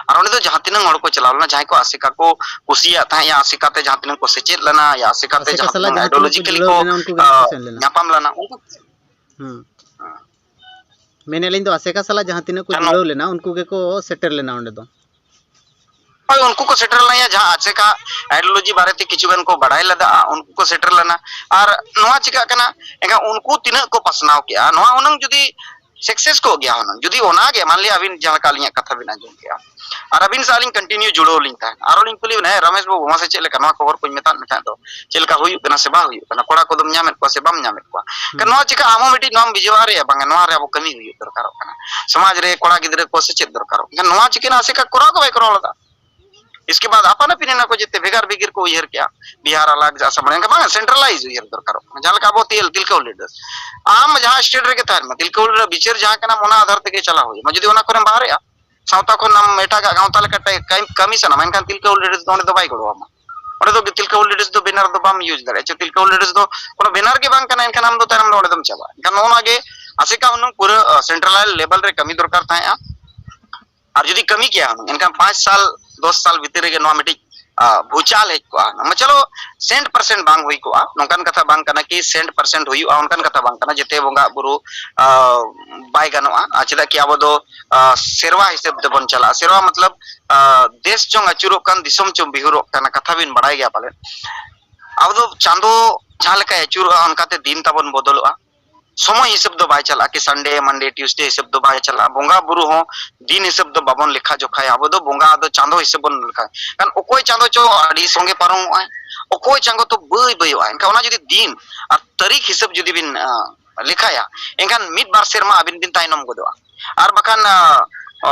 ᱟᱨ ᱚᱸᱰᱮ ᱫᱚ ᱡᱟᱦᱟᱸ ᱛᱤᱱᱟᱹᱜ ᱦᱚᱲ ᱠᱚ ᱪᱟᱞᱟᱣ ᱞᱮᱱᱟ, ᱡᱟᱦᱟᱸᱭ ᱠᱚ ᱟᱥᱮᱠᱟ ᱠᱚ ᱠᱩᱥᱤᱭᱟᱜ ᱛᱟᱦᱮᱸᱫ, ᱟᱥᱮᱠᱟ ᱛᱮ ᱡᱟᱦᱟᱸ ᱛᱤᱱᱟᱹᱜ ᱠᱚ ᱥᱮᱪᱮᱫ ᱞᱮᱱᱟ, ᱭᱟ ᱟᱥᱮᱠᱟ ᱛᱮ ᱟᱥᱮᱠᱟ ᱡᱟᱦᱟᱸ ᱥᱟᱞᱟᱜ ᱛᱤᱱᱟᱹᱜ ᱡᱟᱦᱟᱸ ᱛᱤᱱᱟᱹᱜ ᱠᱚ ideologically ᱡᱩᱲᱟᱹᱣ ᱠᱚ, ᱞᱮᱱᱟ, ᱩᱱᱠᱩ ᱜᱮᱠᱚ ᱟᱸ, ᱥᱮᱱ ᱞᱮᱱᱟ᱾ ᱧᱟᱯᱟᱢ ᱞᱮᱱᱟ, ᱩᱱᱠᱩ ᱦᱩᱸ᱾ ᱢᱮᱱᱮᱫ ᱞᱤᱧ ᱫᱚ ᱟᱥᱮᱠᱟ ᱥᱟᱞᱟᱜ ᱡᱟᱦᱟᱸ ᱛᱤᱱᱟᱹᱜ ᱠᱚ ᱡᱟᱦᱟᱸ ᱡᱩᱲᱟᱹᱣ ᱞᱮᱱᱟ, ᱩᱱᱠᱩ ᱜᱮᱠᱚ ᱥᱮᱴᱮᱨ ᱞᱮᱱᱟ ᱚᱸᱰᱮ ᱫᱚ᱾ ᱦᱳᱭ, ᱩᱱᱠᱩ ᱠᱚ ᱥᱮᱴᱮᱨ ᱞᱮᱱᱟ, ᱡᱟᱦᱟᱸ ᱟᱥᱮᱠᱟ ideology ᱵᱟᱨᱮᱛᱮ ᱠᱤᱪᱷᱩ ᱜᱟᱱ ᱠᱚ ᱵᱟᱲᱟᱭ ᱞᱮᱫᱟ, ᱩᱱᱠᱩ ᱠᱚ ᱥᱮᱴᱮᱨ ᱞᱮᱱᱟ᱾ ᱟᱨ ᱱᱚᱣᱟ ᱪᱤᱠᱟᱹᱜ ᱠᱟᱱᱟ, ᱮᱱᱠᱷᱟᱱ ᱩᱱᱠᱩ ᱛᱤᱱᱟᱹᱜ ᱠᱚ ᱯᱟᱥᱱᱟᱣ ᱠᱮᱜᱼᱟ, ᱱᱚᱣᱟ ᱦᱩᱱᱟᱹᱝ ᱡᱩᱫᱤ success ᱠᱚᱜ ᱜᱮᱭᱟ ᱦᱩᱱᱟᱹᱝ, ᱡᱩᱫᱤ ᱚᱱᱟ ᱜᱮ, ᱢᱟᱱ ᱞᱤᱭᱟ ᱟᱹᱵᱤᱱ ᱡᱟᱦᱟᱸ ᱞᱮᱠᱟ ᱟᱹᱞᱤᱧᱟᱜ ᱠᱟᱛᱷᱟ ᱵᱤᱱ ᱟᱸᱡᱚᱢ ᱠᱮᱜᱼᱟ, ᱟᱨ ᱟᱹᱵᱤᱱ ᱥᱟᱶ ᱟᱹᱞᱤᱧ continue ᱡᱩᱲᱟᱹᱣ ᱞᱤᱧ ᱛᱟᱦᱮᱱ, ᱟᱨᱚ ᱞᱤᱧ ᱠᱩᱞᱤ ᱵᱤᱱᱟ, "ᱦᱮᱸ, ᱨᱟᱢᱮᱥ ᱵᱟᱹᱵᱩ, ᱢᱟᱥᱮ ᱪᱮᱫ ᱞᱮᱠᱟ ᱱᱚᱣᱟ ᱠᱷᱚᱵᱚᱨ ᱠᱚᱧ ᱢᱮᱛᱟᱫ ᱢᱮ ᱛᱟᱦᱮᱸᱫ ᱫᱚ, ᱪᱮᱫ ᱞᱮᱠᱟ ᱦᱩᱭᱩᱜ ᱠᱟᱱᱟ ᱥᱮ ᱵᱟᱝ ᱦᱩᱭᱩᱜ ᱠᱟᱱᱟ? ᱠᱚᱲᱟ ᱠᱚᱫᱚᱢ ᱧᱟᱢᱮᱫ ᱠᱚᱣᱟ ᱥᱮ ᱵᱟᱢ ᱧᱟᱢᱮᱫ ᱠᱚᱣᱟ?" ᱦᱩᱸ᱾ ᱱᱚᱣᱟ ᱪᱤᱠᱟ ᱟᱢ ᱦᱚᱸ ᱢᱤᱫᱴᱤᱡ ᱱᱚᱣᱟᱢ ᱵᱩᱡᱷᱟᱹᱣ ᱫᱟᱲᱮᱭᱟᱜᱼᱟ, ᱵᱟᱝᱟ, ᱱᱚᱣᱟ ᱨᱮ ᱟᱵᱚ ᱠᱟᱹᱢᱤ ᱦᱩᱭᱩᱜ ᱫᱚᱨᱠᱟᱨᱚᱜ ᱠᱟᱱᱟ, ᱥᱚᱢᱟᱡᱽ ᱨᱮ ᱠᱚᱲᱟ ᱜᱤᱫᱽᱨᱟᱹ ᱠᱚ ᱥᱮᱪᱮᱫ ᱫᱚᱨᱠᱟᱨᱚᱜ ᱠᱟᱱᱟ᱾ ᱱᱚᱣᱟ ᱪᱤᱠᱟᱹ ᱟᱥᱮᱠᱟ ᱠᱚᱨᱟᱣ ᱜᱮ ᱵᱟᱭ ᱠᱚᱨᱟᱣ ᱞᱮᱫᱟ᱾ ᱤᱥᱠᱮ ᱵᱟᱫ ᱟᱯᱟᱱ ᱟᱹᱯᱤᱱ ᱮᱱᱟ ᱠᱚ, ᱡᱮᱛᱮ ᱵᱷᱮᱜᱟᱨ ᱵᱷᱮᱜᱟᱨ ᱠᱚ ᱩᱭᱦᱟᱹᱨ ᱠᱮᱜᱼᱟ, ᱵᱤᱦᱟᱨ ᱟᱞᱟᱜᱽ, ᱟᱥᱟᱢ ᱟᱞᱟᱜᱽ, ᱵᱟᱝ, centralize ᱩᱭᱦᱟᱹᱨ ᱫᱚᱨᱠᱟᱨᱚᱜ ᱠᱟᱱᱟ᱾ ᱡᱟᱦᱟᱸ ᱞᱮᱠᱟ ᱟᱵᱚ ᱛᱤᱞ-, ᱛᱤᱞᱠᱟᱹ ᱦᱩᱞ leaders, ᱟᱢ ᱡᱟᱦᱟᱸ state ᱨᱮᱜᱮ ᱛᱟᱦᱮᱱ ᱢᱮ, ᱛᱤᱞᱠᱟᱹ ᱦᱩᱞ ᱨᱮ ᱵᱤᱪᱟᱹᱨ ᱡᱟᱦᱟᱸ ᱠᱟᱱᱟ, ᱚᱱᱟ ᱟᱫᱷᱟᱨ ᱛᱮᱜᱮ ᱪᱟᱞᱟᱣ ᱦᱩᱭᱩᱜᱼᱟ᱾ ᱡᱩᱫᱤ ᱚᱱᱟ ᱠᱚᱨᱮᱢ ᱵᱟᱦᱨᱮᱜᱼᱟ, ᱥᱟᱶᱛᱟ ᱠᱷᱚᱱ ᱟᱢ ᱮᱴᱟᱜᱟᱜ ᱜᱟᱶᱛᱟ ᱞᱮᱠᱟᱛᱮ ᱠᱟᱹᱢ-, ᱠᱟᱹᱢᱤ ᱥᱟᱱᱟᱢᱟ, ᱮᱱᱠᱷᱟᱱ ᱛᱤᱞᱠᱟᱹ ᱦᱩᱞ leaders ᱫᱚ ᱚᱸᱰᱮ ᱫᱚ ᱵᱟᱭ ᱜᱚᱲᱚ ᱟᱢᱟ᱾ ᱚᱸᱰᱮ ᱫᱚ ᱛᱤᱞᱠᱟᱹ ᱦᱩᱞ leaders ᱫᱚ banner ᱫᱚ ᱵᱟᱢ use ᱫᱟᱲᱮᱭᱟᱜᱼᱟ᱾ ᱪᱮᱫ ᱛᱤᱞᱠᱟᱹ ᱦᱩᱞ leaders ᱫᱚ ᱠᱳᱱᱳ banner ᱜᱮ ᱵᱟᱝ ᱠᱟᱱᱟ, ᱮᱱᱠᱷᱟᱱ ᱟᱢ ᱫᱚ ᱛᱟᱭᱱᱚᱢ ᱫᱚ ᱚᱸᱰᱮ ᱫᱚᱢ ᱪᱟᱵᱟᱜᱼᱟ᱾ ᱮᱱᱠᱷᱟᱱ ᱱᱚᱜᱼᱚ ᱱᱚᱣᱟ ᱜᱮ ᱟᱥᱮᱠᱟ ᱦᱩᱱᱟᱹᱝ ᱯᱩᱨᱟᱹ, ᱟᱸ, central level ᱨᱮ ᱠᱟᱹᱢᱤ ᱫᱚᱨᱠᱟᱨ ᱛᱟᱦᱮᱸᱜᱼᱟ᱾ ᱟᱨ ᱡᱩᱫᱤ ᱠᱟᱹᱢᱤ ᱠᱮᱭᱟ ᱦᱩᱱᱟᱹᱝ, ᱮᱱᱠᱷᱟᱱ ᱯᱟᱸᱪ ᱥᱟᱞ, ᱫᱚᱥ ᱥᱟᱞ ᱵᱷᱤᱛᱤᱨ ᱨᱮᱜᱮ ᱱᱚᱣᱟ ᱢᱤᱫᱴᱤᱡ, ᱟᱸ, ᱵᱷᱩᱪᱟᱞ ᱦᱮᱡ ᱠᱚᱜᱼᱟ᱾ ᱢᱟ ᱪᱚᱞᱚ, cent percent ᱵᱟᱝ ᱦᱩᱭ ᱠᱚᱜᱼᱟ, ᱱᱚᱝᱠᱟᱱ ᱠᱟᱛᱷᱟ ᱵᱟᱝ ᱠᱟᱱᱟ ᱠᱤ cent percent ᱦᱩᱭᱩᱜᱼᱟ, ᱚᱱᱠᱟᱱ ᱠᱟᱛᱷᱟ ᱵᱟᱝ ᱠᱟᱱᱟ᱾ ᱡᱮᱛᱮ ᱵᱚᱸᱜᱟ ᱵᱩᱨᱩ, ᱟᱸ, ᱵᱟᱭ ᱜᱟᱱᱚᱜᱼᱟ᱾ ᱟᱨ ᱪᱮᱫᱟᱜ ᱠᱤ ᱟᱵᱚ ᱫᱚ, ᱟᱸ, ᱥᱮᱨᱣᱟ ᱦᱤᱥᱟᱹᱵ ᱛᱮᱵᱚᱱ ᱪᱟᱞᱟᱜᱼᱟ᱾ ᱥᱮᱨᱣᱟ ᱢᱚᱛᱞᱚᱵ, ᱟᱸ, ᱫᱮᱥ ᱪᱚᱝ ᱟᱹᱪᱩᱨᱚᱜ ᱠᱟᱱ, ᱫᱤᱥᱚᱢ ᱪᱚᱝ ᱵᱤᱦᱩᱨᱚᱜ ᱠᱟᱱᱟ, ᱠᱟᱛᱷᱟ ᱵᱤᱱ ᱵᱟᱲᱟᱭ ᱜᱮᱭᱟ ᱯᱟᱞᱮᱱ᱾ ᱟᱵᱚ ᱫᱚ ᱪᱟᱸᱫᱚ ᱡᱟᱦᱟᱸ ᱞᱮᱠᱟᱭ ᱟᱹᱪᱩᱨᱚᱜᱼᱟ, ᱚᱱᱠᱟᱛᱮ ᱫᱤᱱ ᱛᱟᱵᱚᱱ ᱵᱚᱫᱚᱞᱚᱜᱼᱟ᱾ ᱥᱚᱢᱚᱭ ᱦᱤᱥᱟᱹᱵ ᱫᱚ ᱵᱟᱭ ᱪᱟᱞᱟᱜᱼᱟ, ᱠᱤ Sunday, Monday, Tuesday ᱦᱤᱥᱟᱹᱵ ᱫᱚ ᱵᱟᱭ ᱪᱟᱞᱟᱜᱼᱟ᱾ ᱵᱚᱸᱜᱟ ᱵᱩᱨᱩ ᱦᱚᱸ ᱫᱤᱱ ᱦᱤᱥᱟᱹᱵ ᱫᱚ ᱵᱟᱵᱚᱱ ᱞᱮᱠᱷᱟ ᱡᱚᱠᱷᱟᱭᱟ, ᱟᱵᱚ ᱫᱚ ᱵᱚᱸᱜᱟ ᱫᱚ ᱪᱟᱸᱫᱚ ᱦᱤᱥᱟᱹᱵ ᱵᱚᱱ ᱞᱮᱠᱷᱟᱭᱟ᱾ ᱠᱷᱟᱱ ᱚᱠᱚᱭ ᱪᱟᱸᱫᱚ ᱪᱚ ᱟᱹᱰᱤ ᱥᱚᱸᱜᱮ ᱯᱟᱨᱚᱢᱚᱜᱼᱟᱭ, ᱚᱠᱚᱭ ᱪᱟᱸᱫᱚ ᱛᱚ ᱵᱟᱹᱭ ᱵᱟᱹᱭᱚᱜᱼᱟᱭ᱾ ᱮᱱᱠᱷᱟᱱ ᱚᱱᱟ ᱡᱩᱫᱤ ᱫᱤᱱ ᱟᱨ ᱛᱟᱹᱨᱤᱠᱷ ᱦᱤᱥᱟᱹᱵ ᱡᱩᱫᱤ ᱵᱤᱱ, ᱟᱸ, ᱞᱮᱠᱷᱟᱭᱟ, ᱮᱱᱠᱷᱟᱱ ᱢᱤᱫ ᱵᱟᱨ ᱥᱮᱨᱢᱟ ᱟᱹᱵᱤᱱ ᱵᱤᱱ ᱛᱟᱭᱱᱚᱢ ᱜᱚᱫᱚᱜᱼᱟ᱾ ᱟᱨ ᱵᱟᱠᱷᱟᱱ, ᱟᱸ, ᱚ,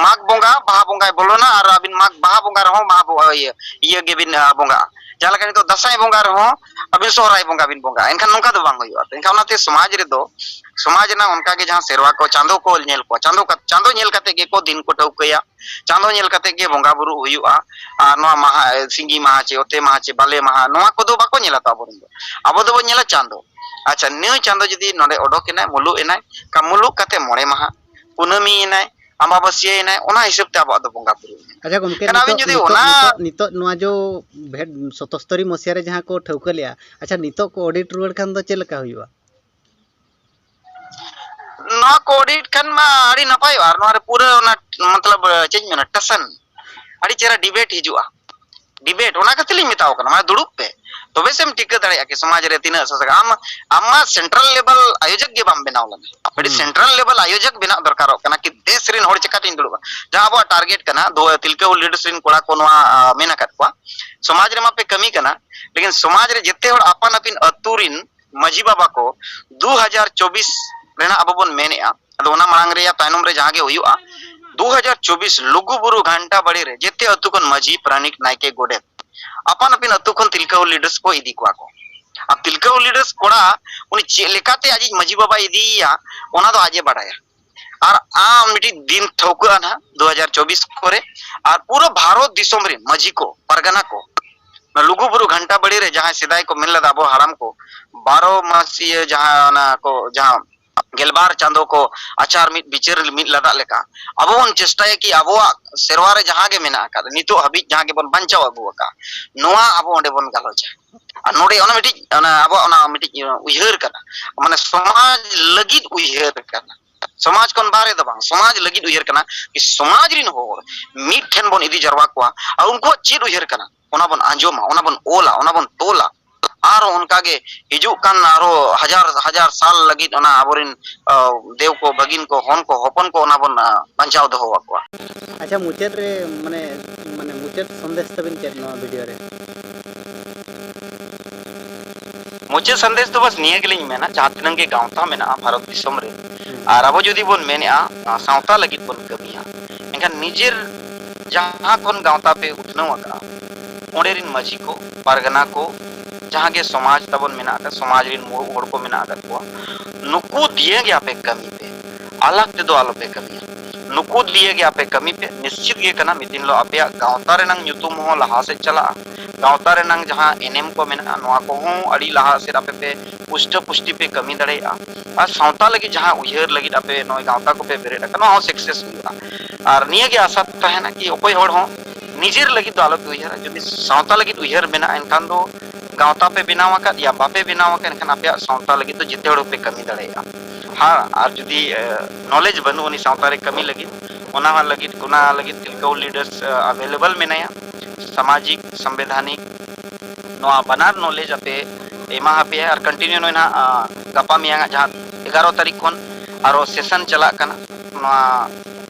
ᱢᱟᱜᱽ ᱵᱚᱸᱜᱟ, ᱵᱟᱦᱟ ᱵᱚᱸᱜᱟᱭ ᱵᱚᱞᱚᱱᱟ ᱟᱨ ᱟᱹᱵᱤᱱ ᱢᱟᱜᱽ, ᱵᱟᱦᱟ ᱵᱚᱸᱜᱟ ᱨᱮᱦᱚᱸ ᱵᱟᱦᱟ ᱵᱚ-, ᱤᱭᱟᱹ, ᱤᱭᱟᱹ ᱜᱮᱵᱤᱱ, ᱟᱸ, ᱵᱚᱸᱜᱟᱜᱼᱟ᱾ ᱡᱟᱦᱟᱸ ᱞᱮᱠᱟ ᱱᱤᱛᱚᱜ ᱫᱟᱸᱥᱟᱭ ᱵᱚᱸᱜᱟ ᱨᱮᱦᱚᱸ ᱟᱹᱵᱤᱱ ᱥᱚᱦᱨᱟᱭ ᱵᱚᱸᱜᱟ ᱵᱤᱱ ᱵᱚᱸᱜᱟ, ᱮᱱᱠᱷᱟᱱ ᱱᱚᱝᱠᱟ ᱫᱚ ᱵᱟᱝ ᱦᱩᱭᱩᱜᱼᱟ᱾ ᱮᱱᱠᱷᱟᱱ ᱚᱱᱟᱛᱮ ᱥᱚᱢᱟᱡᱽ ᱨᱮᱫᱚ, ᱥᱚᱢᱟᱡᱽ ᱨᱮᱱᱟᱜ ᱚᱱᱠᱟ ᱜᱮ ᱡᱟᱦᱟᱸ ᱥᱮᱨᱣᱟ ᱠᱚ, ᱪᱟᱸᱫᱚ ᱠᱚ ᱧᱮᱞ ᱠᱚᱣᱟ, ᱪᱟᱸᱫᱚ ᱠᱟ-, ᱪᱟᱸᱫᱚ ᱧᱮᱞ ᱠᱟᱛᱮ ᱜᱮᱠᱚ ᱫᱤᱱ ᱠᱚ ᱴᱷᱟᱹᱣᱠᱟᱹᱭᱟ, ᱪᱟᱸᱫᱚ ᱧᱮᱞ ᱠᱟᱛᱮ ᱜᱮ ᱵᱚᱸᱜᱟ ᱵᱩᱨᱩ ᱦᱩᱭᱩᱜᱼᱟ᱾ ᱟᱨ ᱱᱚᱣᱟ ᱢᱟᱦᱟ, ᱥᱤᱸᱜᱤ ᱢᱟᱦᱟ ᱪᱮ ᱚᱛᱮ ᱢᱟᱦᱟ ᱪᱮ ᱵᱟᱞᱮ ᱢᱟᱦᱟ, ᱱᱚᱣᱟ ᱠᱚᱫᱚ ᱵᱟᱠᱚ ᱧᱮᱞᱟ ᱛᱚ ᱟᱵᱚᱨᱮᱱ ᱫᱚ᱾ ᱟᱵᱚ ᱫᱚᱵᱚᱱ ᱧᱮᱞᱟ ᱪᱟᱸᱫᱚ᱾ ᱟᱪᱪᱷᱟ, ᱱᱩᱭ ᱪᱟᱸᱫᱚ ᱡᱩᱫᱤ ᱱᱚᱰᱮ ᱚᱰᱚᱠ ᱮᱱᱟᱭ, ᱢᱩᱞᱩᱜ ᱮᱱᱟᱭ, ᱠᱟ-, ᱢᱩᱞᱩᱜ ᱠᱟᱛᱮ ᱢᱚᱬᱮ ᱢᱟᱦᱟ, ᱠᱩᱱᱟᱹᱢᱤ ᱮᱱᱟᱭ, ᱟᱢᱵᱟᱵᱟᱹᱥᱭᱟᱹ ᱮᱱᱟᱭ, ᱚᱱᱟ ᱦᱤᱥᱟᱹᱵ ᱛᱮ ᱟᱵᱚᱣᱟᱜ ᱫᱚ ᱵᱚᱸᱜᱟ ᱵᱩᱨᱩ ᱮᱱᱟᱭ᱾ ᱟᱪᱪᱷᱟ ᱜᱚᱢᱠᱮ, ᱮᱱᱠᱷᱟᱱ ᱟᱹᱵᱤᱱ ᱱᱤᱛᱚᱜ, ᱡᱩᱫᱤ ᱱᱤᱛᱚᱜ, ᱚᱱᱟ ᱱᱤᱛᱚᱜ, ᱱᱤᱛᱚᱜ ᱱᱚᱣᱟ ᱡᱚ ᱵᱷᱮᱫ-, ᱥᱚᱛᱚᱥᱛᱚᱨᱤ ᱢᱚᱥᱤᱭᱟ ᱨᱮ ᱡᱟᱦᱟᱸ ᱠᱚ ᱴᱷᱟᱹᱣᱠᱟᱹ ᱞᱮᱜᱼᱟ, ᱟᱪᱪᱷᱟ, ᱱᱤᱛᱚᱜ ᱠᱚ ᱚᱰᱤᱴ ᱨᱩᱣᱟᱹᱲ ᱠᱷᱟᱱ ᱫᱚ ᱪᱮᱫ ᱞᱮᱠᱟ ᱦᱩᱭᱩᱜᱼᱟ? ᱱᱚᱣᱟ ᱠᱚ ᱚᱰᱤᱴ ᱠᱷᱟᱱ ᱢᱟ ᱟᱹᱰᱤ ᱱᱟᱯᱟᱭᱚᱜᱼᱟ᱾ ᱟᱨ ᱱᱚᱣᱟ ᱨᱮ ᱯᱩᱨᱟᱹ ᱚᱱᱟ, ᱢᱚᱛᱞᱚᱵ, ᱪᱮᱫ ᱤᱧ ᱢᱮᱱᱟ, ᱴᱮᱥᱚᱱ, ᱟᱹᱰᱤ ᱪᱮᱦᱨᱟ ᱰᱤᱵᱮᱴ ᱦᱤᱡᱩᱜᱼᱟ᱾ ᱰᱤᱵᱮᱴ, ᱚᱱᱟ ᱠᱷᱟᱹᱛᱤᱨ ᱞᱤᱧ ᱢᱮᱛᱟᱣ ᱠᱟᱱᱟ, ᱢᱟᱱᱮ ᱫᱩᱲᱩᱵ ᱯᱮ, ᱛᱚᱵᱮ ᱥᱮᱢ ᱴᱷᱤᱠᱟᱹ ᱫᱟᱲᱮᱭᱟᱜᱼᱟ ᱠᱤ ᱥᱚᱢᱟᱡᱽ ᱨᱮ ᱛᱤᱱᱟᱹᱜ ᱥᱟᱥᱟᱜᱟ᱾ ᱟᱢ, ᱟᱢ ᱢᱟ ᱥᱮᱱᱴᱨᱟᱞ ᱞᱮᱵᱮᱞ ᱟᱭᱳᱡᱚᱠ ᱜᱮ ᱵᱟᱢ ᱵᱮᱱᱟᱣ ᱞᱮᱱᱟ᱾ ᱢᱤᱫᱴᱤᱡ ᱦᱩᱸ᱾ ᱥᱮᱱᱴᱨᱟᱞ ᱞᱮᱵᱮᱞ ᱟᱭᱳᱡᱚᱠ ᱵᱮᱱᱟᱜ ᱫᱚᱨᱠᱟᱨᱚᱜ ᱠᱟᱱᱟ ᱠᱤ ᱫᱮᱥ ᱨᱮᱱ ᱦᱚᱲ ᱪᱮᱠᱟᱛᱤᱧ ᱫᱩᱲᱩᱵᱼᱟ? ᱡᱟᱦᱟᱸ ᱟᱵᱚᱣᱟᱜ ᱴᱟᱨᱜᱮᱴ ᱠᱟᱱᱟ, ᱫᱩ-, ᱛᱤᱞᱠᱟᱹ ᱦᱩᱞ ᱞᱤᱰᱟᱨᱥ ᱨᱮᱱ ᱠᱚᱲᱟ ᱠᱚ ᱱᱚᱣᱟ, ᱟ, ᱢᱮᱱ ᱟᱠᱟᱫ ᱠᱚᱣᱟ, ᱥᱚᱢᱟᱡᱽ ᱨᱮᱢᱟ ᱯᱮ ᱠᱟᱹᱢᱤ ᱠᱟᱱᱟ, ᱞᱮᱠᱤᱱ ᱥᱚᱢᱟᱡᱽ ᱨᱮ ᱡᱮᱛᱮ ᱦᱚᱲ ᱟᱯᱟᱱ ᱟᱹᱯᱤᱱ ᱟᱹᱛᱩ ᱨᱮᱱ ᱢᱟᱹᱡᱷᱤ ᱵᱟᱵᱟ ᱠᱚ ᱫᱩ ᱦᱟᱡᱟᱨ ᱪᱚᱵᱵᱤᱥ ᱨᱮᱱᱟᱜ ᱟᱵᱚ ᱵᱚᱱ ᱢᱮᱱᱮᱜᱼᱟ, ᱟᱫᱚ ᱚᱱᱟ ᱢᱟᱲᱟᱝ ᱨᱮᱭᱟᱜ ᱛᱟᱭᱱᱚᱢ ᱨᱮ ᱡᱟᱦᱟᱸ ᱜᱮ ᱦᱩᱭᱩᱜᱼᱟ, ᱫᱩ ᱦᱟᱡᱟᱨ ᱪᱚᱵᱵᱤᱥ ᱞᱩᱜᱩ ᱵᱩᱨᱩ ᱜᱷᱟᱱᱴᱟ ᱵᱟᱲᱮ ᱨᱮ ᱡᱮᱛᱮ ᱟᱹᱛᱩ ᱠᱷᱚᱱ ᱢᱟᱹᱡᱷᱤ, ᱯᱟᱨᱟᱱᱤᱠ, ᱱᱟᱭᱠᱮ, ᱜᱚᱰᱮᱛ, ᱟᱯᱟᱱ ᱟᱹᱯᱤᱱ ᱟᱹᱛᱩ ᱠᱷᱚᱱ ᱛᱤᱞᱠᱟᱹ ᱦᱩᱞ ᱞᱤᱰᱟᱨᱥ ᱠᱚ ᱤᱫᱤ ᱠᱚᱣᱟ ᱠᱚ᱾ ᱟᱨ ᱛᱤᱞᱠᱟᱹ ᱦᱩᱞ ᱞᱤᱰᱟᱨᱥ ᱠᱚᱲᱟ ᱩᱱᱤ ᱪᱮᱫ ᱞᱮᱠᱟᱛᱮ ᱟᱡᱤᱡ ᱢᱟᱹᱡᱷᱤ ᱵᱟᱵᱟᱭ ᱤᱫᱤᱭᱮᱭᱟ, ᱚᱱᱟ ᱫᱚ ᱟᱡ ᱮ ᱵᱟᱰᱟᱭᱟ᱾ ᱟᱨ ᱟᱢ ᱢᱤᱫᱴᱤᱡ ᱫᱤᱱ ᱴᱷᱟᱹᱣᱠᱟᱹᱜᱼᱟ ᱱᱟᱦᱟᱜ ᱫᱩ ᱦᱟᱡᱟᱨ ᱪᱚᱵᱵᱤᱥ ᱠᱚᱨᱮ, ᱟᱨ ᱯᱩᱨᱟᱹ ᱵᱷᱟᱨᱚᱛ ᱫᱤᱥᱚᱢ ᱨᱮᱱ ᱢᱟᱹᱡᱷᱤ ᱠᱚ, ᱯᱟᱨᱜᱟᱱᱟ ᱠᱚ, ᱚᱱᱟ ᱞᱩᱜᱩ ᱵᱩᱨᱩ ᱜᱷᱟᱱᱴᱟ ᱵᱟᱲᱮ ᱨᱮ ᱡᱟᱦᱟᱸᱭ ᱥᱮᱫᱟᱭ ᱠᱚ ᱢᱮᱱ ᱞᱮᱫᱟ ᱟᱵᱚ ᱦᱟᱲᱟᱢ ᱠᱚ, ᱵᱟᱨᱚ ᱢᱟᱥᱤᱭᱟᱹ ᱡᱟᱦᱟᱸ ᱚᱱᱟ ᱠᱚ, ᱡᱟᱦᱟᱸ ᱜᱮᱞᱵᱟᱨ ᱪᱟᱸᱫᱚ ᱠᱚ ᱟᱪᱟᱨ ᱢᱤᱫ ᱵᱤᱪᱟᱹᱨ ᱢᱤᱫ ᱞᱟᱫᱟᱜ ᱞᱮᱠᱟ, ᱟᱵᱚ ᱵᱚᱱ ᱪᱮᱥᱴᱟᱭᱟ ᱠᱤ ᱟᱵᱚᱣᱟᱜ ᱥᱮᱨᱣᱟ ᱨᱮ ᱡᱟᱦᱟᱸ ᱜᱮ ᱢᱮᱱᱟᱜ ᱟᱠᱟᱫ, ᱱᱤᱛᱚᱜ ᱦᱟᱹᱵᱤᱡ ᱡᱟᱦᱟᱸ ᱜᱮᱵᱚᱱ ᱵᱟᱧᱪᱟᱣ ᱟᱹᱜᱩ ᱟᱠᱟᱫ, ᱱᱚᱣᱟ ᱟᱵᱚ ᱚᱸᱰᱮ ᱵᱚᱱ ᱜᱟᱞᱚᱪᱟ᱾ ᱟᱨ ᱱᱚᱰᱮ ᱚᱱᱟ ᱢᱤᱫᱴᱤᱡ, ᱚᱱᱟ ᱟᱵᱚᱣᱟᱜ ᱚᱱᱟ ᱢᱤᱫᱴᱤᱡ ᱩᱭᱦᱟᱹᱨ ᱠᱟᱱᱟ, ᱢᱟᱱᱮ ᱥᱚᱢᱟᱡᱽ ᱞᱟᱹᱜᱤᱫ ᱩᱭᱦᱟᱹᱨ ᱠᱟᱱᱟ᱾ ᱥᱚᱢᱟᱡᱽ ᱠᱷᱚᱱ ᱵᱟᱦᱨᱮ ᱫᱚ ᱵᱟᱝ, ᱥᱚᱢᱟᱡᱽ ᱞᱟᱹᱜᱤᱫ ᱩᱭᱦᱟᱹᱨ ᱠᱟᱱᱟ᱾ ᱥᱚᱢᱟᱡᱽ ᱨᱤᱱ ᱦᱚᱲ ᱢᱤᱫ ᱴᱷᱮᱱ ᱵᱚᱱ ᱤᱫᱤ ᱡᱟᱨᱣᱟ ᱠᱚᱣᱟ ᱟᱨ ᱩᱱᱠᱩᱣᱟᱜ ᱪᱮᱫ ᱩᱭᱦᱟᱹᱨ ᱠᱟᱱᱟ, ᱚᱱᱟ ᱵᱚᱱ ᱟᱸᱡᱚᱢᱟ, ᱚᱱᱟ ᱵᱚᱱ ᱚᱞᱟ, ᱚᱱᱟ ᱵᱚᱱ ᱛᱚᱞᱟ᱾ ᱟᱨᱦᱚᱸ ᱚᱱᱠᱟᱜᱮ ᱦᱤᱡᱩᱜ ᱠᱟᱱ ᱟᱨᱦᱚᱸ ᱦᱟᱡᱟᱨ ᱦᱟᱡᱟᱨ ᱥᱟᱞ ᱞᱟᱹᱜᱤᱫ ᱚᱱᱟ ᱟᱵᱚᱨᱮᱱ, ᱟ, ᱫᱮᱣ ᱠᱚ, ᱵᱷᱟᱹᱜᱤᱱ ᱠᱚ, ᱦᱚᱱ ᱠᱚ, ᱦᱚᱯᱚᱱ ᱠᱚ, ᱚᱱᱟ ᱵᱚᱱ, ᱟ, ᱵᱟᱧᱪᱟᱣ ᱫᱚᱦᱚ ᱟᱠᱚᱣᱟ᱾ ᱟᱪᱪᱷᱟ, ᱢᱩᱪᱟᱹᱫ ᱨᱮ ᱢᱟᱱᱮ, ᱢᱟᱱᱮ ᱢᱩᱪᱟᱹᱫ ᱥᱚᱱᱫᱮᱥ ᱛᱟᱵᱤᱱ ᱪᱮᱫ ᱱᱚᱣᱟ ᱵᱷᱤᱰᱤᱭᱳ ᱨᱮ? ᱢᱩᱪᱟᱹᱫ ᱥᱟᱸᱫᱮᱥ ᱫᱚ ᱵᱟᱥ ᱱᱤᱭᱟᱹ ᱜᱮᱞᱤᱧ ᱢᱮᱱᱟ, ᱡᱟᱦᱟᱸ ᱛᱤᱱᱟᱹᱜ ᱜᱮ ᱜᱟᱶᱛᱟ ᱢᱮᱱᱟᱜᱼᱟ ᱵᱷᱟᱨᱚᱛ ᱫᱤᱥᱚᱢ ᱨᱮ, ᱟᱨ ᱟᱵᱚ ᱡᱩᱫᱤ ᱵᱚᱱ ᱢᱮᱱᱮᱜᱼᱟ, ᱥᱟᱶᱛᱟ ᱞᱟᱹᱜᱤᱫ ᱵᱚᱱ ᱠᱟᱹᱢᱤᱭᱟ, ᱮᱱᱠᱷᱟᱱ ᱱᱤᱡᱮᱨ ᱡᱟᱦᱟᱸ ᱠᱷᱚᱱ ᱜᱟᱶᱛᱟ ᱯᱮ ᱩᱛᱱᱟᱹᱣ ᱟᱠᱟᱫᱼᱟ, ᱚᱸᱰᱮ ᱨᱤᱱ ᱢᱟᱹᱡᱷᱤ ᱠᱚ, ᱯᱟᱨᱜᱟᱱᱟ ᱠᱚ, ᱡᱟᱦᱟᱸ ᱜᱮ ᱥᱚᱢᱟᱡᱽ ᱛᱟᱵᱚᱱ ᱢᱮᱱᱟᱜ ᱟᱠᱟᱫ, ᱥᱚᱢᱟᱡᱽ ᱨᱮᱱ ᱢᱩᱬᱩᱫ ᱦᱚᱲ ᱠᱚ ᱢᱮᱱᱟᱜ ᱟᱠᱟᱫ ᱠᱚᱣᱟ, ᱱᱩᱠᱩ ᱫᱤᱭᱮ ᱜᱮ ᱟᱯᱮ ᱠᱟᱹᱢᱤ ᱯᱮ, ᱟᱞᱟᱜᱽ ᱛᱮᱫᱚ ᱟᱞᱚᱯᱮ ᱠᱟᱹᱢᱤᱭᱟ᱾ ᱱᱩᱠᱩ ᱫᱤᱭᱮ ᱜᱮ ᱟᱯᱮ ᱠᱟᱹᱢᱤ ᱯᱮ, ᱱᱤᱥᱪᱤᱛ ᱜᱮ ᱠᱟᱱᱟ ᱢᱤᱫ ᱫᱤᱱ ᱦᱤᱞᱳᱜ ᱟᱯᱮᱭᱟᱜ ᱜᱟᱶᱛᱟ ᱨᱮᱱᱟᱝ ᱧᱩᱛᱩᱢ ᱦᱚᱸ ᱞᱟᱦᱟ ᱥᱮᱫ ᱪᱟᱞᱟᱜᱼᱟ, ᱜᱟᱶᱛᱟ ᱨᱮᱱᱟᱝ ᱡᱟᱦᱟᱸ ᱮᱱᱮᱢ ᱠᱚ ᱢᱮᱱᱟᱜᱼᱟ ᱱᱚᱣᱟ ᱠᱚᱦᱚᱸ ᱟᱹᱰᱤ ᱞᱟᱦᱟ ᱥᱮᱫ ᱟᱯᱮ ᱯᱮ ᱯᱩᱥᱴᱟᱹ ᱯᱩᱥᱴᱤ ᱯᱮ ᱠᱟᱹᱢᱤ ᱫᱟᱲᱮᱭᱟᱜᱼᱟ, ᱟᱨ ᱥᱟᱶᱛᱟ ᱞᱟᱹᱜᱤᱫ ᱡᱟᱦᱟᱸ ᱩᱭᱦᱟᱹᱨ ᱞᱟᱹᱜᱤᱫ ᱟᱯᱮ ᱱᱚᱜᱼᱚᱭ ᱜᱟᱶᱛᱟ ᱠᱚᱯᱮ ᱵᱮᱨᱮᱫ ᱟᱠᱟᱫ ᱱᱚᱣᱟ ᱦᱚᱸ ᱥᱟᱠᱥᱮᱥ ᱦᱩᱭᱩᱜᱼᱟ᱾ ᱟᱨ ᱱᱤᱭᱟᱹ ᱜᱮ ᱟᱥᱟ ᱛᱟᱦᱮᱱᱟ ᱠᱤ ᱚᱠᱚᱭ ᱦᱚᱲ ᱦᱚᱸ ᱱᱤᱡᱮᱨ ᱞᱟᱹᱜᱤᱫ ᱫᱚ ᱟᱞᱚᱯᱮ ᱩᱭᱦᱟᱹᱨᱟ, ᱡᱩᱫᱤ ᱥᱟᱶᱛᱟ ᱞᱟᱹᱜᱤᱫ ᱩᱭᱦᱟᱹᱨ ᱢᱮᱱᱟᱜᱼᱟ ᱮᱱᱠᱷᱟᱱ ᱫᱚ ᱜᱟᱶᱛᱟ ᱯᱮ ᱵᱮᱱᱟᱣ ᱟᱠᱟᱫ ᱭᱟ, ᱵᱟᱯᱮ ᱵᱮᱱᱟᱣ ᱟᱠᱟᱫ ᱮᱱᱠᱷᱟᱱ ᱟᱯᱮᱭᱟᱜ ᱥᱟᱶᱛᱟ ᱞᱟᱹᱜᱤᱫ ᱫᱚ ᱡᱮᱛᱮ ᱦᱚᱲ ᱯᱮ ᱠᱟᱹᱢᱤ ᱫᱟᱲᱮᱭᱟᱜᱼᱟ᱾ ᱦᱮᱸ, ᱟᱨ ᱡᱩᱫᱤ ᱱᱚᱞᱮᱡᱽ ᱵᱟᱹᱱᱩᱜ ᱟᱹᱱᱤᱡ ᱥᱟᱶᱛᱟ ᱨᱮ ᱠᱟᱹᱢᱤ ᱞᱟᱹᱜᱤᱫ, ᱚᱱᱟ ᱞᱟᱹᱜᱤᱫ ᱚᱱᱟ ᱞᱟᱹᱜᱤᱫ ᱛᱤᱞᱠᱟᱹᱣ ᱞᱤᱰᱟᱨᱥ ᱮᱵᱮᱞᱮᱵᱮᱞ ᱢᱮᱱᱟᱭᱟ, ᱥᱟᱢᱟᱡᱤᱠ ᱥᱟᱢᱵᱤᱫᱷᱟᱱᱤᱠ ᱱᱚᱣᱟ ᱵᱟᱱᱟᱨ ᱱᱚᱞᱮᱡᱽ ᱟᱯᱮ ᱮᱢᱟ ᱟᱯᱮᱭᱟ᱾ ᱟᱨ ᱠᱚᱱᱴᱤᱱᱤᱭᱩ ᱱᱚᱜᱼᱚᱭ ᱱᱟᱦᱟᱜ ᱜᱟᱯᱟ ᱢᱮᱭᱟᱝ ᱟᱜ ᱡᱟᱦᱟᱸ ᱮᱜᱟᱨᱚ ᱛᱟᱹᱨᱤᱠᱷ ᱠᱷᱚᱱ ᱟᱨᱚ ᱥᱮᱥᱚᱱ ᱪᱟᱞᱟᱜ ᱠᱟᱱᱟ, ᱱᱚᱣᱟ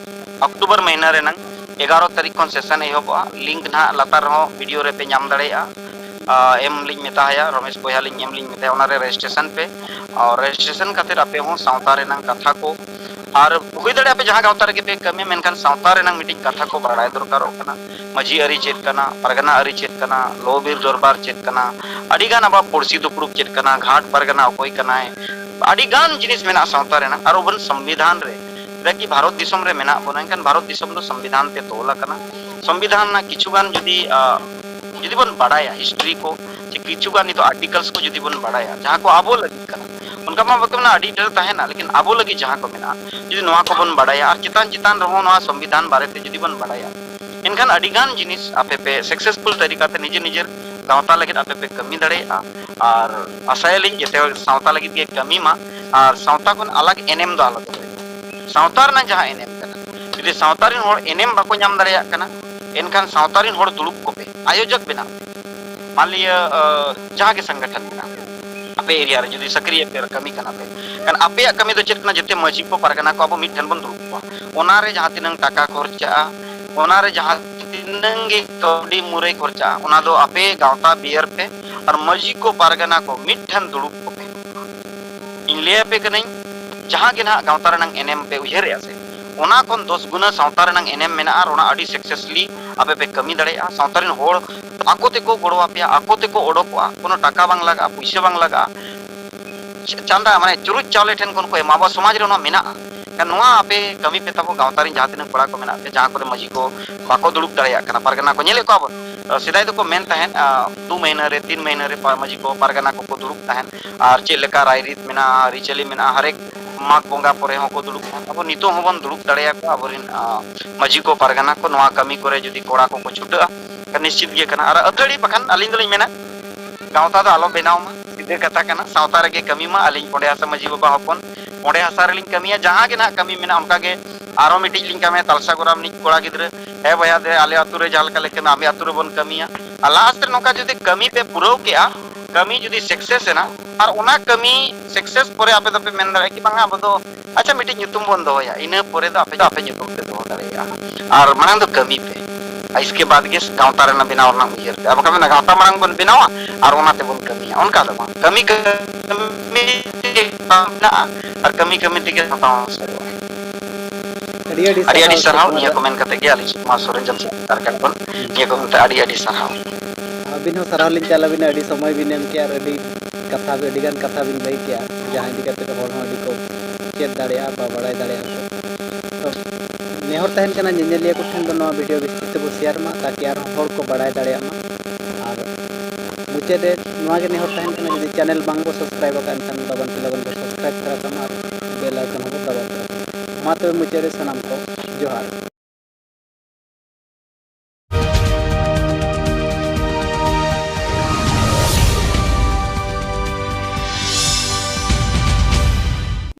ᱚᱠᱴᱳᱵᱚᱨ ᱢᱟᱹᱦᱱᱟᱹ ᱨᱮᱱᱟᱝ ᱮᱜᱟᱨᱚ ᱛᱟᱹᱨᱤᱠᱷ ᱠᱷᱚᱱ ᱥᱮᱥᱚᱱ ᱮᱦᱚᱵᱚᱜᱼᱟ᱾ ᱞᱤᱝᱠ ᱱᱟᱦᱟᱜ ᱞᱟᱛᱟᱨ ᱨᱮᱦᱚᱸ ᱵᱷᱤᱰᱤᱭᱳ ᱨᱮᱯᱮ ᱧᱟᱢ ᱫᱟᱲᱮᱭᱟᱜᱼᱟ᱾ ᱮᱢ ᱞᱤᱧ ᱢᱮᱛᱟᱭᱟ, ᱨᱚᱢᱮᱥ ᱵᱚᱭᱦᱟ ᱞᱤᱧ ᱮᱢ ᱞᱤᱧ ᱢᱮᱛᱟᱭᱟ, ᱚᱱᱟᱨᱮ ᱨᱮᱡᱤᱥᱴᱨᱮᱥᱚᱱ ᱯᱮ᱾ ᱟᱨ ᱨᱮᱡᱤᱥᱴᱨᱮᱥᱚᱱ ᱠᱟᱛᱮ ᱟᱯᱮ ᱦᱚᱸ ᱥᱟᱶᱛᱟ ᱨᱮᱱᱟᱝ ᱠᱟᱛᱷᱟ ᱠᱚ, ᱟᱨ ᱦᱩᱭ ᱫᱟᱲᱮᱭᱟᱜᱼᱟ ᱟᱯᱮ ᱡᱟᱦᱟᱸ ᱜᱟᱶᱛᱟ ᱨᱮᱜᱮ ᱯᱮ ᱠᱟᱹᱢᱤᱭᱟ, ᱢᱮᱱᱠᱷᱟᱱ ᱥᱟᱶᱛᱟ ᱨᱮᱱᱟᱝ ᱢᱤᱫᱴᱤᱡ ᱠᱟᱛᱷᱟ ᱠᱚ ᱵᱟᱲᱟᱭ ᱫᱚᱨᱠᱟᱨᱚᱜ ᱠᱟᱱᱟ᱾ ᱢᱟᱹᱡᱷᱤ ᱟᱹᱨᱤ ᱪᱮᱫ ᱠᱟᱱᱟ, ᱯᱟᱨᱜᱟᱱᱟ ᱟᱹᱨᱤ ᱪᱮᱫ ᱠᱟᱱᱟ, ᱞᱚ ᱵᱤᱨ ᱫᱚᱨᱵᱟᱨ ᱪᱮᱫ ᱠᱟᱱᱟ, ᱟᱹᱰᱤ ᱜᱟᱱ ᱟᱵᱚᱣᱟᱜ ᱯᱩᱲᱥᱤ ᱫᱩᱯᱲᱩᱵ ᱪᱮᱫ ᱠᱟᱱᱟ, ᱜᱷᱟᱴ ᱯᱟᱨᱜᱟᱱᱟ ᱚᱠᱚᱭ ᱠᱟᱱᱟᱭ, ᱟᱹᱰᱤ ᱜᱟᱱ ᱡᱤᱱᱤᱥ ᱢᱮᱱᱟᱜᱼᱟ ᱥᱟᱶᱛᱟ ᱨᱮᱱᱟᱜ᱾ ᱟᱨ ᱟᱵᱚ ᱥᱚᱝᱵᱤᱫᱷᱟᱱ ᱨᱮ, ᱪᱮᱫᱟᱜ ᱠᱤ ᱵᱷᱟᱨᱚᱛ ᱫᱤᱥᱚᱢ ᱨᱮ ᱢᱮᱱᱟᱜ ᱵᱚᱱᱟ, ᱮᱱᱠᱷᱟᱱ ᱵᱷᱟᱨᱚᱛ ᱫᱤᱥᱚᱢ ᱫᱚ ᱥᱚᱝᱵᱤᱫᱷᱟᱱ ᱛᱮ ᱛᱚᱞ ᱟᱠᱟᱱᱟ᱾ ᱥᱚᱝᱵᱤᱫᱷᱟᱱ ᱨᱮᱱᱟᱜ ᱠᱤᱪᱷᱩ ᱜᱟᱱ ᱡᱩᱫᱤ ᱡᱩᱫᱤ ᱵᱚᱱ ᱵᱟᱲᱟᱭᱟ ᱦᱤᱥᱴᱨᱤ ᱠᱚ, ᱥᱮ ᱠᱤᱪᱷᱩ ᱜᱟᱱ ᱱᱤᱛᱚᱜ ᱟᱨᱴᱤᱠᱟᱞᱥ ᱠᱚ ᱡᱩᱫᱤ ᱵᱚᱱ ᱵᱟᱲᱟᱭᱟ ᱡᱟᱦᱟᱸ ᱠᱚ ᱟᱵᱚ ᱞᱟᱹᱜᱤᱫ ᱠᱟᱱᱟ, ᱚᱱᱠᱟ ᱢᱟ ᱵᱟᱠᱚ ᱢᱮᱱᱟ ᱟᱹᱰᱤ ᱰᱷᱮᱨ ᱛᱟᱦᱮᱱᱟ, ᱞᱮᱠᱤᱱ ᱟᱵᱚ ᱞᱟᱹᱜᱤᱫ ᱡᱟᱦᱟᱸ ᱠᱚ ᱢᱮᱱᱟᱜᱼᱟ, ᱡᱩᱫᱤ ᱱᱚᱣᱟ ᱠᱚᱵᱚᱱ ᱵᱟᱲᱟᱭᱟ ᱟᱨ ᱪᱮᱛᱟᱱ ᱪᱮᱛᱟᱱ ᱨᱮᱦᱚᱸ ᱱᱚᱣᱟ ᱥᱚᱝᱵᱤᱫᱷᱟᱱ ᱵᱟᱨᱮᱛᱮ ᱡᱩᱫᱤ ᱵᱚᱱ ᱵᱟᱲᱟᱭᱟ, ᱮᱱᱠᱷᱟᱱ ᱟᱹᱰᱤ ᱜᱟᱱ ᱡᱤᱱᱤᱥ ᱟᱯᱮ ᱯᱮ ᱥᱟᱠᱥᱮᱥᱯᱷᱩᱞ ᱛᱟᱹᱨᱤᱠᱟ ᱛᱮ ᱱᱤᱡᱮᱨ ᱱᱤᱡᱮᱨ ᱜᱟᱶᱛᱟ ᱞᱟᱹᱜᱤᱫ ᱟᱯᱮ ᱯᱮ ᱠᱟᱹᱢᱤ ᱫᱟᱲᱮᱭᱟᱜᱼᱟ᱾ ᱟᱨ ᱟᱥᱟᱭᱟᱞᱤᱧ ᱡᱮᱛᱮ ᱦᱚᱲ ᱥᱟᱶᱛᱟ ᱞᱟᱹᱜᱤᱫ ᱜᱮ ᱠᱟᱹᱢᱤ ᱢᱟ, ᱟᱨ ᱥᱟᱶᱛᱟ ᱠᱷᱚᱱ ᱟᱞᱟᱜᱽ ᱮᱱᱮᱢ ᱫᱚ ᱟᱞᱚ ᱫᱚᱦᱚᱭ ᱢᱟ᱾ ᱥᱟᱶᱛᱟ ᱨᱮᱱᱟᱜ ᱡᱟᱦᱟᱸ ᱮᱱᱮᱢ ᱠᱟᱱᱟ, ᱡᱩᱫᱤ ᱥᱟᱶᱛᱟ ᱨᱮᱱ ᱦᱚᱲ ᱮᱱᱮᱢ ᱵᱟᱠᱚ ᱧᱟᱢ ᱫᱟᱲᱮᱭᱟᱜ ᱠᱟᱱᱟ, ᱮᱱᱠᱷᱟᱱ ᱥᱟᱶᱛᱟ ᱨᱮᱱ ᱦᱚᱲ ᱫᱩᱲᱩᱵ ᱠᱚᱯᱮ, ᱟᱭᱳᱡᱚᱠ ᱵᱮᱱᱟᱣ ᱯᱮ᱾ ᱢᱟᱱᱞᱤᱭᱟᱹ ᱡᱟᱦᱟᱸ ᱜᱮ ᱥᱚᱝᱜᱚᱴᱷᱚᱱ ᱢᱮᱱᱟᱜ ᱟᱯᱮ ᱮᱨᱤᱭᱟ ᱨᱮ, ᱡᱩᱫᱤ ᱥᱟᱹᱠᱨᱤᱭᱟᱹ ᱯᱮ ᱠᱟᱹᱢᱤ ᱠᱟᱱᱟ ᱯᱮ, ᱠᱷᱟᱱ ᱟᱯᱮᱭᱟᱜ ᱠᱟᱹᱢᱤ ᱫᱚ ᱪᱮᱫ ᱠᱟᱱᱟ? ᱡᱮᱛᱮ ᱢᱟᱹᱡᱷᱤ ᱠᱚ ᱯᱟᱨᱜᱟᱱᱟ ᱠᱚ ᱟᱵᱚ ᱢᱤᱫ ᱴᱷᱮᱱ ᱵᱚᱱ ᱫᱩᱲᱩᱵ ᱠᱚᱣᱟ᱾ ᱚᱱᱟᱨᱮ ᱡᱟᱦᱟᱸ ᱛᱤᱱᱟᱹᱝ ᱴᱟᱠᱟ ᱠᱷᱚᱨᱪᱟᱜᱼᱟ, ᱚᱱᱟᱨᱮ ᱡᱟᱦᱟᱸ ᱛᱤᱱᱟᱹᱝ ᱜᱮ ᱠᱟᱹᱣᱰᱤ ᱢᱩᱨᱟᱹᱭ ᱠᱷᱚᱨᱪᱟᱜᱼᱟ, ᱚᱱᱟ ᱫᱚ ᱟᱯᱮ ᱜᱟᱶᱛᱟ ᱵᱤᱭᱟᱨ ᱯᱮ ᱟᱨ ᱢᱟᱹᱡᱷᱤ ᱠᱚ ᱯᱟᱨᱜᱟᱱᱟ ᱠᱚ ᱢᱤᱫ ᱴᱷᱮᱱ ᱫᱩᱲᱩᱵ ᱠᱚᱯᱮ᱾ ᱤᱧ ᱞᱟᱹᱭ ᱟᱯᱮ ᱠᱟᱹᱱᱟᱹᱧ, ᱡᱟᱦᱟᱸ ᱜᱮ ᱱᱟᱦᱟᱜ ᱜᱟᱶᱛᱟ ᱨᱮᱱᱟᱝ ᱮᱱᱮᱢ ᱯᱮ ᱩᱭᱦᱟᱹᱨᱮᱜᱼᱟ ᱥᱮ, ᱚᱱᱟ ᱠᱷᱚᱱ ᱫᱚᱥ ᱜᱩᱱᱟᱹ ᱥᱟᱶᱛᱟ ᱨᱮᱱᱟᱝ ᱮᱱᱮᱢ ᱢᱮᱱᱟᱜᱼᱟ ᱟᱨ ᱚᱱᱟ ᱟᱹᱰᱤ ᱥᱟᱠᱥᱮᱥᱯᱷᱩᱞᱤ ᱟᱯᱮ ᱯᱮ ᱠᱟᱹᱢᱤ ᱫᱟᱲᱮᱭᱟᱜᱼᱟ᱾ ᱥᱟᱶᱛᱟ ᱨᱮᱱ ᱦᱚᱲ ᱟᱠᱚ ᱛᱮᱠᱚ ᱜᱚᱲᱚ ᱟᱯᱮᱭᱟ, ᱟᱠᱚ ᱛᱮᱠᱚ ᱚᱰᱚᱠᱚᱜᱼᱟ, ᱠᱳᱱᱳ ᱴᱟᱠᱟ ᱵᱟᱝ ᱞᱟᱜᱟᱜᱼᱟ, ᱯᱩᱭᱥᱟᱹ ᱵᱟᱝ ᱞᱟᱜᱟᱜᱼᱟ, ᱪᱟᱸᱫᱟ ᱢᱟᱱᱮ ᱪᱩᱨᱩᱡ ᱪᱟᱣᱞᱮ ᱴᱷᱮᱱ ᱠᱷᱚᱱ ᱠᱚ ᱮᱢᱟ᱾ ᱟᱵᱚᱣᱟᱜ ᱥᱚᱢᱟᱡᱽ ᱨᱮ ᱱᱚᱣᱟ ᱢᱮᱱᱟᱜᱼᱟ᱾ ᱱᱚᱣᱟ ᱟᱯᱮ ᱠᱟᱹᱢᱤ ᱯᱮ ᱛᱟᱵᱚ, ᱜᱟᱶᱛᱟ ᱨᱮᱱ ᱡᱟᱦᱟᱸ ᱛᱤᱱᱟᱹᱜ ᱠᱚᱲᱟ ᱠᱚ ᱢᱮᱱᱟᱜ ᱯᱮ, ᱡᱟᱦᱟᱸ ᱠᱚᱨᱮ ᱢᱟᱹᱡᱷᱤ ᱠᱚ ᱵᱟᱠᱚ ᱫᱩᱲᱩᱵ ᱫᱟᱲᱮᱭᱟᱜ ᱠᱟᱱᱟ, ᱯᱟᱨᱜᱟᱱᱟ ᱠᱚ ᱧᱮᱞᱮᱫ ᱠᱚᱣᱟ ᱵᱚᱱ᱾ ᱥᱮᱫᱟᱭ ᱫᱚᱠᱚ ᱢᱮᱱ ᱛᱟᱦᱮᱸᱫ, ᱫᱩ ᱢᱟᱹᱦᱱᱟᱹ ᱨᱮ, ᱛᱤᱱ ᱢᱟᱹᱦᱱᱟᱹ ᱨᱮ ᱢᱟᱹᱡᱷᱤ ᱠᱚ ᱯᱟᱨᱜᱟᱱᱟ ᱠᱚᱠᱚ ᱫᱩᱲᱩᱵ ᱛᱟᱦᱮᱸᱫ, ᱟᱨ ᱪᱮᱫ ᱞᱮᱠᱟ ᱨᱟᱭᱨᱤᱛ ᱢᱮᱱᱟᱜᱼᱟ, ᱟᱹᱨᱤᱪᱟᱹᱞᱤ ᱢᱮᱱᱟᱜᱼᱟ, ᱦᱟᱨᱮᱠ ᱢᱟᱜᱽ ᱵᱚᱸᱜᱟ ᱯᱚᱨᱮ ᱦᱚᱸᱠᱚ ᱫᱩᱲᱩᱵ ᱛᱟᱦᱮᱸᱫ᱾ ᱟᱵᱚ ᱱᱤᱛᱚᱜ ᱦᱚᱸᱵᱚᱱ ᱫᱩᱲᱩᱵ ᱫᱟᱲᱮᱭᱟᱠᱚᱣᱟ, ᱟᱵᱚᱨᱮᱱ ᱢᱟᱹᱡᱷᱤ ᱠᱚ ᱯᱟᱨᱜᱟᱱᱟ ᱠᱚ ᱱᱚᱣᱟ ᱠᱟᱹᱢᱤ ᱠᱚᱨᱮ ᱡᱩᱫᱤ ᱠᱚᱲᱟ ᱠᱚᱠᱚ ᱪᱷᱩᱴᱟᱹᱜᱼᱟ, ᱱᱤᱥᱪᱤᱛ ᱜᱮ ᱠᱟᱱᱟ᱾ ᱟᱨ ᱟᱹᱛᱷᱟᱹᱲᱤ ᱵᱟᱠᱷᱟᱱ ᱟᱹᱞᱤᱧ ᱫᱚᱞᱤᱧ ᱢᱮᱱᱟ, ᱜᱟᱶᱛᱟ ᱫᱚ ᱟᱞᱚ ᱵᱮᱱᱟᱣ ᱢᱟ, ᱥᱤᱫᱷᱟᱹ ᱠᱟᱛᱷᱟ ᱠᱟᱱᱟ, ᱥᱟᱶᱛᱟ ᱨᱮᱜᱮ ᱠᱟᱹᱢᱤ ᱢᱟ᱾ ᱟᱹᱞᱤᱧ ᱯᱚᱸᱰᱮ ᱦᱟᱥᱟ ᱢᱟᱹᱡᱷᱤ ᱵᱟᱵᱟ ᱦᱚᱯᱚᱱ, ᱯᱚᱸᱰᱮ ᱦᱟᱥᱟ ᱨᱮᱞᱤᱧ ᱠᱟᱹᱢᱤᱭᱟ, ᱡᱟᱦᱟᱸ ᱜᱮ ᱱᱟᱦᱟᱜ ᱠᱟᱹᱢᱤ ᱢᱮᱱᱟᱜᱼᱟ, ᱚᱱᱠᱟ ᱜᱮ ᱟᱨᱚ ᱢᱤᱫᱴᱤᱡ ᱞᱤᱧ ᱠᱟᱹᱢᱤᱭᱟ, ᱛᱟᱞᱥᱟ ᱜᱚᱨᱟᱢ ᱨᱤᱱᱤᱡ ᱠᱚᱲᱟ ᱜᱤᱫᱽᱨᱟᱹ, ᱦᱮᱸ ᱵᱚᱭᱦᱟ, ᱫᱮ ᱟᱞᱮ ᱟᱹᱛᱩ ᱨᱮ ᱡᱟᱦᱟᱸ ᱞᱮᱠᱟ ᱞᱮ ᱠᱟᱹᱢᱤᱭᱟ, ᱟᱯᱮ ᱟᱹᱛᱩ ᱨᱮᱵᱚᱱ ᱠᱟᱹᱢᱤᱭᱟ᱾ ᱟᱨ ᱞᱟᱥᱴ ᱨᱮ ᱱᱚᱝᱠᱟ ᱡᱩᱫᱤ ᱠᱟᱹᱢᱤ ᱯᱮ ᱯᱩᱨᱟᱹᱣ ᱠᱮᱜᱼᱟ, ᱠᱟᱹᱢᱤ ᱡᱩᱫᱤ ᱥᱟᱠᱥᱮᱥ ᱮᱱᱟ, ᱟᱨ ᱚᱱᱟ ᱠᱟᱹᱢᱤ ᱥᱟᱠᱥᱮᱥ ᱯᱚᱨᱮ ᱟᱯᱮ ᱫᱚᱯᱮ ᱢᱮᱱ ᱫᱟᱲᱮᱭᱟᱜᱼᱟ ᱠᱤ, ᱵᱟᱝᱟ, ᱟᱵᱚ ᱫᱚ ᱟᱪᱪᱷᱟ, ᱢᱤᱫᱴᱤᱡ ᱧᱩᱛᱩᱢ ᱵᱚᱱ ᱫᱚᱦᱚᱭᱟ, ᱤᱱᱟᱹ ᱯᱚᱨᱮ ᱫᱚ ᱟᱯᱮ ᱫᱚ ᱟᱯᱮ ᱧᱩᱛᱩᱢ ᱯᱮ ᱫᱚᱦᱚ ᱫᱟᱲᱮᱭᱟᱜᱼᱟ᱾ ᱟᱨ ᱢᱟᱲᱟᱝ ᱫᱚ ᱠᱟᱹᱢᱤ ᱯᱮ, ᱟᱨ ᱤᱥᱠᱮ ᱵᱟᱫᱽ ᱜᱮ ᱜᱟᱶᱛᱟ ᱨᱮᱱᱟᱜ ᱵᱮᱱᱟᱣ ᱨᱮᱱᱟᱜ ᱩᱭᱦᱟᱹᱨ ᱯᱮ᱾ ᱟᱨ ᱵᱟᱠᱷᱟᱱ ᱢᱮᱱᱟ, ᱜᱟᱶᱛᱟ ᱢᱟᱲᱟᱝ ᱵᱚᱱ ᱵᱮᱱᱟᱣᱟ ᱟᱨ ᱚᱱᱟ ᱛᱮᱵᱚᱱ ᱠᱟᱹᱢᱤᱭᱟ, ᱚᱱᱠᱟ ᱫᱚ ᱵᱟᱝ᱾ ᱠᱟᱹᱢᱤ ᱠᱟᱹᱢᱤ ᱛᱮᱜᱮ ᱜᱟᱶᱛᱟ ᱢᱮᱱᱟᱜᱼᱟ, ᱟᱨ ᱠᱟᱹᱢᱤ ᱠᱟᱹᱢᱤ ᱛᱮᱜᱮ ᱜᱟᱶᱛᱟ ᱦᱚᱸ ᱥᱟᱹᱨᱤᱜᱼᱟ᱾ ᱟᱹᱰᱤ ᱟᱹᱰᱤ ᱟᱹᱰᱤ ᱥᱟᱨᱦᱟᱣ ᱥᱟᱨᱦᱟᱣ, ᱥᱩᱠᱩᱢᱟᱨ ᱱᱤᱭᱟᱹ ᱫᱟ᱾ ᱠᱚ ᱢᱮᱱ ᱠᱟᱛᱮ ᱜᱮ ᱟᱹᱞᱤᱧ ᱥᱩᱠᱩᱢᱟᱨ ᱥᱚᱨᱮᱱ ᱡᱟᱢᱥᱮᱫᱽ ᱡᱟᱨᱠᱷᱟᱸᱰ ᱠᱷᱚᱱ ᱦᱩᱸ᱾ ᱱᱤᱭᱟᱹ ᱠᱚ ᱢᱮᱱᱛᱮ ᱟᱹᱰᱤ ᱟᱹᱰᱤ ᱥᱟᱨᱦᱟᱣ᱾ ᱟᱹᱵᱤᱱ ᱦᱚᱸ ᱥᱟᱨᱦᱟᱣ ᱞᱤᱧ ᱪᱟᱞ ᱟᱹᱵᱤᱱᱟ, ᱟᱹᱰᱤ ᱥᱚᱢᱚᱭ ᱵᱤᱱ ᱮᱢ ᱠᱮᱜᱼᱟ ᱟᱨ ᱟᱹᱰᱤ ᱠᱟᱛᱷᱟ ᱵᱤᱱ, ᱟᱹᱰᱤ ᱜᱟᱱ ᱠᱟᱛᱷᱟ ᱵᱤᱱ ᱞᱟᱹᱭ ᱠᱮᱜᱼᱟ, ᱡᱟᱦᱟᱸ ᱤᱫᱤ ᱠᱟᱛᱮ ᱦᱚᱲ ᱦᱚᱸ ᱟᱹᱰᱤ ᱠᱚ ᱪᱮᱫ ᱫᱟᱲᱮᱭᱟᱜᱼᱟ ᱵᱟ ᱵᱟᱲᱟᱭ ᱫᱟᱲᱮᱭᱟᱜᱼᱟ ᱠᱚ᱾ ᱛᱚ ᱱᱮᱦᱚᱨ ᱛᱟᱦᱮᱱ ᱠᱟᱱᱟ, ᱧᱮᱧᱮᱞᱤᱭᱟᱹ ᱠᱚᱴᱷᱮᱱ ᱫᱚ ᱱᱚᱣᱟ ᱵᱷᱤᱰᱤᱭᱳ ᱵᱮᱥ ᱴᱷᱤᱠ ᱛᱮᱵᱚ ᱥᱮᱭᱟᱨ ᱢᱟ, ᱛᱟᱠᱤ ᱟᱨᱦᱚᱸ ᱦᱚᱲ ᱠᱚ ᱵᱟᱲᱟᱭ ᱫᱟᱲᱮᱭᱟᱜ ᱢᱟ᱾ ᱟᱨ ᱢᱩᱪᱟᱹᱫ ᱨᱮ ᱱᱚᱣᱟ ᱜᱮ ᱱᱮᱦᱚᱨ ᱛᱟᱦᱮᱱ ᱠᱟᱱᱟ, ᱡᱩᱫᱤ ᱪᱮᱱᱮᱞ ᱵᱟᱝ ᱵᱚ ᱥᱟᱵᱥᱠᱨᱟᱭᱤᱵ ᱟᱠᱟᱫ ᱮᱱᱠᱷᱟᱱ ᱞᱚᱜᱚᱱ ᱛᱮ ᱞᱚᱜᱚᱱ ᱵᱚ ᱥᱟᱵᱥᱠᱨᱟᱭᱤᱵ ᱛᱚᱨᱟ ᱠᱟᱜ ᱢᱟ ᱟᱨ ᱵᱮᱞ ᱟᱭᱠᱚᱱ ᱦᱚᱸᱵᱚ ᱫᱟᱵᱟᱣ ᱛᱚᱨᱟ ᱠᱟᱜ ᱢᱟ᱾ ᱢᱟ ᱛᱚᱵᱮ ᱢᱩᱪᱟᱹᱫ ᱨᱮ ᱥᱟᱱᱟᱢ ᱠᱚ ᱡᱚᱦᱟᱨ᱾